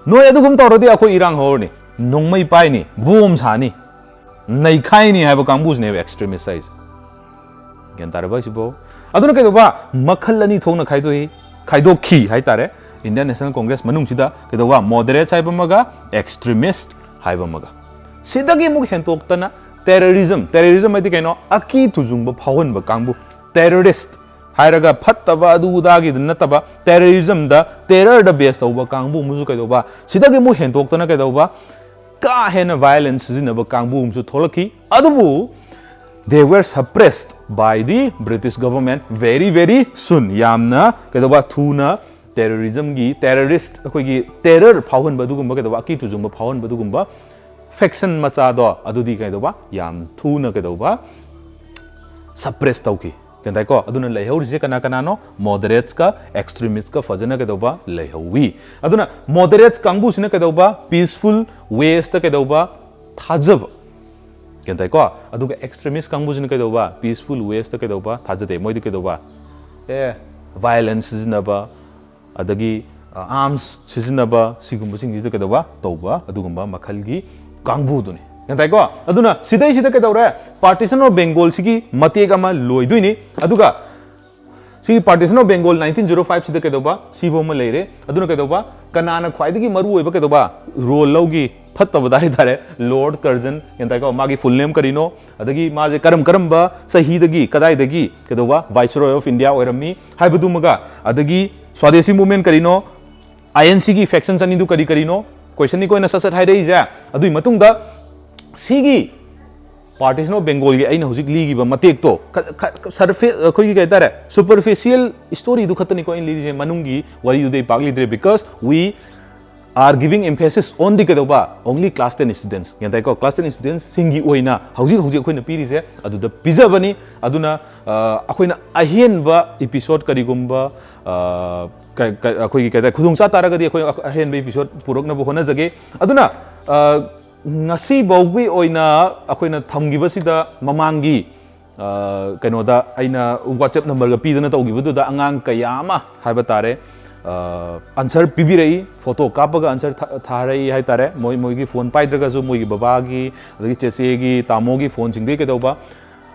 ꯅꯣꯏ ꯑꯗꯨꯒꯨꯝ ꯇꯧꯔꯗꯤ ꯑꯩꯈꯣꯏ ꯏꯔꯥꯡ ꯍꯧꯔꯅꯤ, ꯅꯣꯡꯃꯩ ꯄꯥꯏꯅꯤ, ꯕꯣꯝ ꯁꯥꯅꯤ, ꯅꯩꯈꯥꯏꯅꯤ ꯍꯥꯏꯕ ꯀꯥꯡꯕꯨꯁꯤꯅꯦꯕ ꯑꯦꯛꯁꯇ꯭ꯔꯤꯃꯤꯁ ꯍꯥꯏꯁꯦ꯫ ꯒ꯭ꯌꯥꯟ ꯇꯥꯔꯕ ꯁꯤꯕꯣ? ꯑꯗꯨꯅ ꯀꯩꯗꯧꯕ? ꯃꯈꯜ ꯑꯅꯤ ꯊꯣꯛꯅ ꯈꯥꯏꯗꯣꯛꯏ, ꯈꯥꯏꯗꯣꯛꯈꯤ ꯍꯥꯏꯇꯥꯔꯦ꯫ ꯏꯟꯗꯤꯌꯟ ꯅꯦꯁꯅꯦꯜ ꯀꯣꯡꯒ꯭ꯔꯦꯁ ꯃꯅꯨꯡꯁꯤꯗ ꯀꯩꯗꯧꯕ? ꯃꯣꯗꯔꯦꯠꯁ ꯍꯥꯏꯕ ꯑꯃꯒ ꯑꯦꯛꯁꯇ꯭ꯔꯤꯃꯤꯁ ꯍꯥꯏꯕ ꯑꯃꯒ꯫ ꯁꯤꯗꯒꯤ ꯑꯃꯨꯛ ꯍꯦꯟꯇꯣꯛꯇꯅ ꯇꯦꯔꯣꯔꯤꯖꯝ, ꯇꯦꯔꯣꯔꯤꯖꯝ ꯍꯥꯏꯗꯤ ꯀꯩꯅꯣ? ꯑꯀꯤ ꯇꯨꯖꯨꯡꯕ ꯐꯥꯎꯍꯟꯕ ꯀꯥꯡꯕꯨ, ꯇꯦꯔꯣꯔꯤꯁ ꯍꯥꯏꯔꯒ ꯐꯠꯇꯕ ꯑꯗꯨ ꯑꯗꯥꯒꯤꯗ ꯅꯠꯇꯕ, ꯇꯦꯔꯣꯔꯤꯖꯝꯗ, ꯇꯦꯔꯔꯗ ꯕꯦꯁ ꯇꯧꯕ ꯀꯥꯡꯕꯨ ꯑꯃꯁꯨ ꯀꯩꯗꯧꯕ? ꯁꯤꯗꯒꯤ ꯑꯃꯨꯛ ꯍꯦꯟꯇꯣꯛꯇꯅ ꯀꯩꯗꯧꯕ? ꯀꯥ ꯍꯦꯟꯅ ꯚꯥꯏꯑꯣꯂꯦꯟꯁ ꯁꯤꯖꯤꯟꯅꯕ ꯀꯥꯡꯕꯨ ꯑꯃꯁꯨ ꯊꯣꯛꯂꯛꯈꯤ꯫ ꯑꯗꯨꯕꯨ they were suppressed by the British government very very soon꯫ ꯌꯥꯝꯅ ꯀꯩꯗꯧꯕ? ꯊꯨꯅ ꯇꯦꯔꯣꯔꯤꯖꯝꯒꯤ, ꯇꯦꯔꯣꯔꯤꯁ, ꯑꯩꯈꯣꯏꯒꯤ ꯇꯦꯔꯔ ꯐꯥꯎꯍꯟꯕ ꯑꯗꯨꯒꯨꯝꯕ, ꯀꯩꯗꯧꯕ? ꯑꯀꯤ ꯇꯨꯖꯨꯡꯕ ꯐꯥꯎꯍꯟꯕ ꯑꯗꯨꯒꯨꯝꯕ ꯐꯦꯛꯁꯟ ꯃꯆꯥꯗꯣ ꯑꯗꯨꯗꯤ ꯀꯩꯗꯧꯕ? ꯌꯥꯝ ꯊꯨꯅ ꯀꯩꯗꯧꯕ? ꯁꯄ꯭ꯔꯦꯁ ꯇꯧꯈꯤ꯫ ꯒ꯭ꯌꯥꯟ ꯇꯥꯏꯀꯣ? ꯑꯗꯨꯅ ꯂꯩꯍꯧꯔꯤꯁꯦ ꯀꯅꯥ ꯀꯅꯥꯅꯣ? ꯃꯣꯗꯔꯦꯠꯁꯀ ꯑꯦꯛꯁꯇ꯭ꯔꯤꯃꯤꯁꯀ ꯐꯖꯅ ꯀꯩꯗꯧꯕ? ꯂꯩꯍꯧꯋꯤ꯫ ꯑꯗꯨꯅ ꯃꯣꯗꯔꯦꯠꯁ ꯀꯥꯡꯕꯨꯁꯤꯅ ꯀꯩꯗꯧꯕ? ꯄꯤꯁꯐꯨꯜ ꯋꯦꯁꯇ ꯀꯩꯗꯧꯕ? ꯊꯥꯖꯕ꯫ ꯒ꯭ꯌꯥꯟ ꯇꯥꯏꯀꯣ? ꯑꯗꯨꯒ ꯑꯦꯛꯁꯇ꯭ꯔꯤꯃꯤꯁ ꯀꯥꯡꯕꯨꯁꯤꯅ ꯀꯩꯗꯧꯕ? ꯄꯤꯁꯐꯨꯜ ꯋꯦꯁꯇ ꯀꯩꯗꯧꯕ? ꯊꯥꯖꯗꯦ꯫ ꯃꯣꯏꯗꯤ ꯀꯩꯗꯧꯕ? ꯑꯦ, ꯚꯥꯏꯑꯣꯂꯦꯟꯁ ꯁꯤꯖꯤꯟꯅꯕ, ꯑꯗꯒꯤ ꯑꯥꯔꯝꯁ ꯁꯤꯖꯤꯟꯅꯕ, ꯁꯤꯒꯨꯝꯕꯁꯤꯡꯁꯤꯗ ꯀꯩꯗꯧꯕ? ꯇꯧꯕ ꯑꯗꯨꯒꯨꯝꯕ ꯃꯈꯜꯒꯤ ꯀꯥꯡꯕꯨꯗꯨꯅꯤ꯫ ꯒ꯭ꯌꯥꯟ ꯇꯥꯏꯀꯣ? ꯑꯗꯨꯅ ꯁꯤꯗꯩꯁꯤꯗ ꯀꯩꯗꯧꯔꯦ? Partition of Bengal ꯁꯤꯒꯤ ꯃꯇꯦꯛ ꯑꯃ ꯂꯣꯏꯗꯣꯏꯅꯤ꯫ ꯑꯗꯨꯒ ꯁꯤꯒꯤ Partition of Bengal nineteen zero five ꯁꯤꯗ ꯀꯩꯗꯧꯕ? ꯁꯤꯕꯨ ꯑꯃ ꯂꯩꯔꯦ꯫ ꯑꯗꯨꯅ ꯀꯩꯗꯧꯕ? ꯀꯅꯥꯅ ꯈ꯭ꯋꯥꯏꯗꯒꯤ ꯃꯔꯨ ꯑꯣꯏꯕ ꯀꯩꯗꯧꯕ? Role ꯂꯧꯈꯤ? ꯐꯠꯇꯕꯗ ꯍꯥꯏꯇꯥꯔꯦ, Lord Curzon, ꯒ꯭ꯌꯥꯟ ꯇꯥꯏꯀꯣ? ꯃꯥꯒꯤ full name ꯀꯔꯤꯅꯣ? ꯑꯗꯒꯤ ꯃꯥꯁꯦ ꯀꯔꯝ ꯀꯔꯝꯕ ꯆꯍꯤꯗꯒꯤ, ꯀꯗꯥꯏꯗꯒꯤ ꯀꯩꯗꯧꯕ Viceroy of India ꯑꯣꯏꯔꯝꯃꯤ ꯍꯥꯏꯕꯗꯨꯃꯒ, ꯑꯗꯒꯤ Swadeshi Movement ꯀꯔꯤꯅꯣ, I N C ꯒꯤ factions ꯑꯅꯤꯗꯨ ꯀꯔꯤ ꯀꯔꯤꯅꯣ, question ꯅꯤꯀꯣ ꯑꯩꯅ ꯁꯠ ꯁꯠ ꯍꯥꯏꯔꯛꯏꯁꯦ꯫ ꯑꯗꯨꯒꯤ ꯃꯇꯨꯡꯗ ꯁꯤꯒꯤ Partition of Bengal ꯒꯤ ꯑꯩꯅ ꯍꯧꯖꯤꯛ ꯂꯤꯈꯤꯕ ꯃꯇꯦꯛꯇꯣ, ꯈ-, ꯈ-, surface, ꯑꯩꯈꯣꯏꯒꯤ ꯀꯩ ꯍꯥꯏꯇꯥꯔꯦ, superficial story ꯗꯨ ꯈꯛꯇꯅꯤꯀꯣ ꯑꯩꯅ ꯂꯤꯔꯤꯁꯦ, ꯃꯅꯨꯡꯒꯤ ꯋꯥꯔꯤꯗꯨꯗꯤ ꯑꯩ ꯄꯥꯛ ꯂꯤꯗ꯭ꯔꯦ, because we are giving emphasis on the ꯀꯩꯗꯧꯕ, only class ten students, ꯒ꯭ꯌꯥꯟ ꯇꯥꯏꯀꯣ? Class ten students ꯁꯤꯡꯒꯤ ꯑꯣꯏꯅ ꯍꯧꯖꯤꯛ ꯍꯧꯖꯤꯛ ꯑꯩꯈꯣꯏꯅ ꯄꯤꯔꯤꯁꯦ ꯑꯗꯨꯗ ꯄꯤꯖꯕꯅꯤ꯫ ꯑꯗꯨꯅ, ꯑ, ꯑꯩꯈꯣꯏꯅ ꯑꯍꯦꯟꯕ episode ꯀꯔꯤꯒꯨꯝꯕ, ꯑ, ꯀ-, ꯀ-, ꯑꯩꯈꯣꯏꯒꯤ ꯀꯩ ꯍꯥꯏꯇꯥꯔꯦ, ꯈꯨꯗꯣꯡ ꯆꯥ ꯇꯥꯔꯒꯗꯤ ꯑꯩꯈꯣꯏ ꯑꯍꯦꯟꯕ episode ꯄꯨꯔꯛꯅꯕ ꯍꯣꯠꯅꯖꯒꯦ꯫ ꯑꯗꯨꯅ, ꯑ, ꯉꯁꯤ ꯐꯥꯎꯒꯤ ꯑꯣꯏꯅ ꯑꯩꯈꯣꯏꯅ ꯊꯝꯈꯤꯕꯁꯤꯗ ꯃꯃꯥꯡꯒꯤ, ꯑ, ꯀꯩꯅꯣꯗ ꯑꯩꯅ WhatsApp number ꯒ ꯄꯤꯗꯅ ꯇꯧꯈꯤꯕꯗꯨꯗ ꯑꯉꯥꯡ ꯀꯌꯥ ꯑꯃ ꯍꯥꯏꯕ ꯇꯥꯔꯦ, ꯑ, answer ꯄꯤꯕꯤꯔꯛꯏ, photo ꯀꯥꯞꯄꯒ answer ꯊꯥ-, ꯊꯥꯔꯛꯏ ꯍꯥꯏ ꯇꯥꯔꯦ꯫ ꯃꯣꯏ, ꯃꯣꯏꯒꯤ phone ꯄꯥꯏꯗ꯭ꯔꯒꯁꯨ ꯃꯣꯏꯒꯤ ꯕꯕꯥꯒꯤ, ꯑꯗꯒꯤ ꯆꯦꯆꯦꯒꯤ, ꯇꯥꯃꯣꯒꯤ phone ꯁꯤꯡꯗꯒꯤ ꯀꯩꯗꯧꯕ,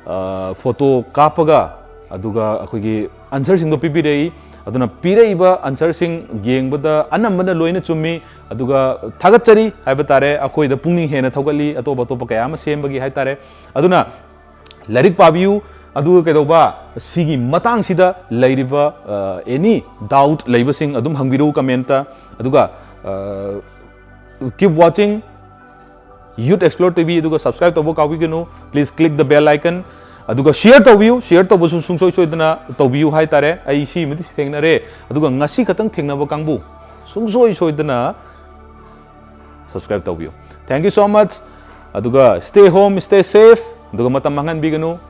ꯑ, photo ꯀꯥꯞꯄꯒ, ꯑꯗꯨꯒ ꯑꯩꯈꯣꯏꯒꯤ answer ꯁꯤꯡꯗꯣ ꯄꯤꯕꯤꯔꯛꯏ꯫ ꯑꯗꯨꯅ ꯄꯤꯔꯛꯏꯕ answer ꯁꯤꯡ ꯌꯦꯡꯕꯗ ꯑꯅꯝꯕꯅ ꯂꯣꯏꯅ ꯆꯨꯝꯃꯤ꯫ ꯑꯗꯨꯒ ꯊꯥꯒꯠꯆꯔꯤ ꯍꯥꯏꯕ ꯇꯥꯔꯦ, ꯑꯩꯈꯣꯏꯗ ꯄꯨꯛꯅꯤꯡ ꯍꯦꯟꯅ ꯊꯧꯒꯠꯂꯤ, ꯑꯇꯣꯞ ꯑꯇꯣꯞꯄ ꯀꯌꯥ ꯑꯃ ꯁꯦꯝꯕꯒꯤ ꯍꯥꯏ ꯇꯥꯔꯦ꯫ ꯑꯗꯨꯅ ꯂꯥꯏꯔꯤꯛ ꯄꯥꯕꯤꯌꯨ, ꯑꯗꯨꯒ ꯀꯩꯗꯧꯕ, ꯁꯤꯒꯤ ꯃꯇꯥꯡꯁꯤꯗ ꯂꯩꯔꯤꯕ, ꯑ, any doubt ꯂꯩꯕꯁꯤꯡ ꯑꯗꯨꯝ ꯍꯪꯕꯤꯔꯛꯎ comment ꯇ꯫ ꯑꯗꯨꯒ, ꯑ, keep watching Youth Explore T V, ꯑꯗꯨꯒ subscribe ꯇꯧꯕ ꯀꯥꯎꯕꯤꯒꯅꯨ꯫ Please click the bell icon꯫ ꯑꯗꯨꯒ share ꯇꯧꯕꯤꯌꯨ, share ꯇꯧꯕꯁꯨ ꯁꯨꯡꯁꯣꯏ ꯁꯣꯏꯗꯅ ꯇꯧꯕꯤꯌꯨ ꯍꯥꯏ ꯇꯥꯔꯦ꯫ ꯑꯩ ꯁꯤꯃꯗꯤ ꯊꯦꯡꯅꯔꯦ, ꯑꯗꯨꯒ ꯉꯁꯤ ꯈꯛꯇꯪ ꯊꯦꯡꯅꯕ ꯀꯥꯡꯕꯨ ꯁꯨꯡꯁꯣꯏ ꯁꯣꯏꯗꯅ subscribe ꯇꯧꯕꯤꯌꯨ꯫ Thank you so much꯫ ꯑꯗꯨꯒ stay home, stay safe꯫ ꯑꯗꯨꯒ ꯃꯇꯝ ꯃꯥꯡꯍꯟꯕꯤꯒꯅꯨ꯫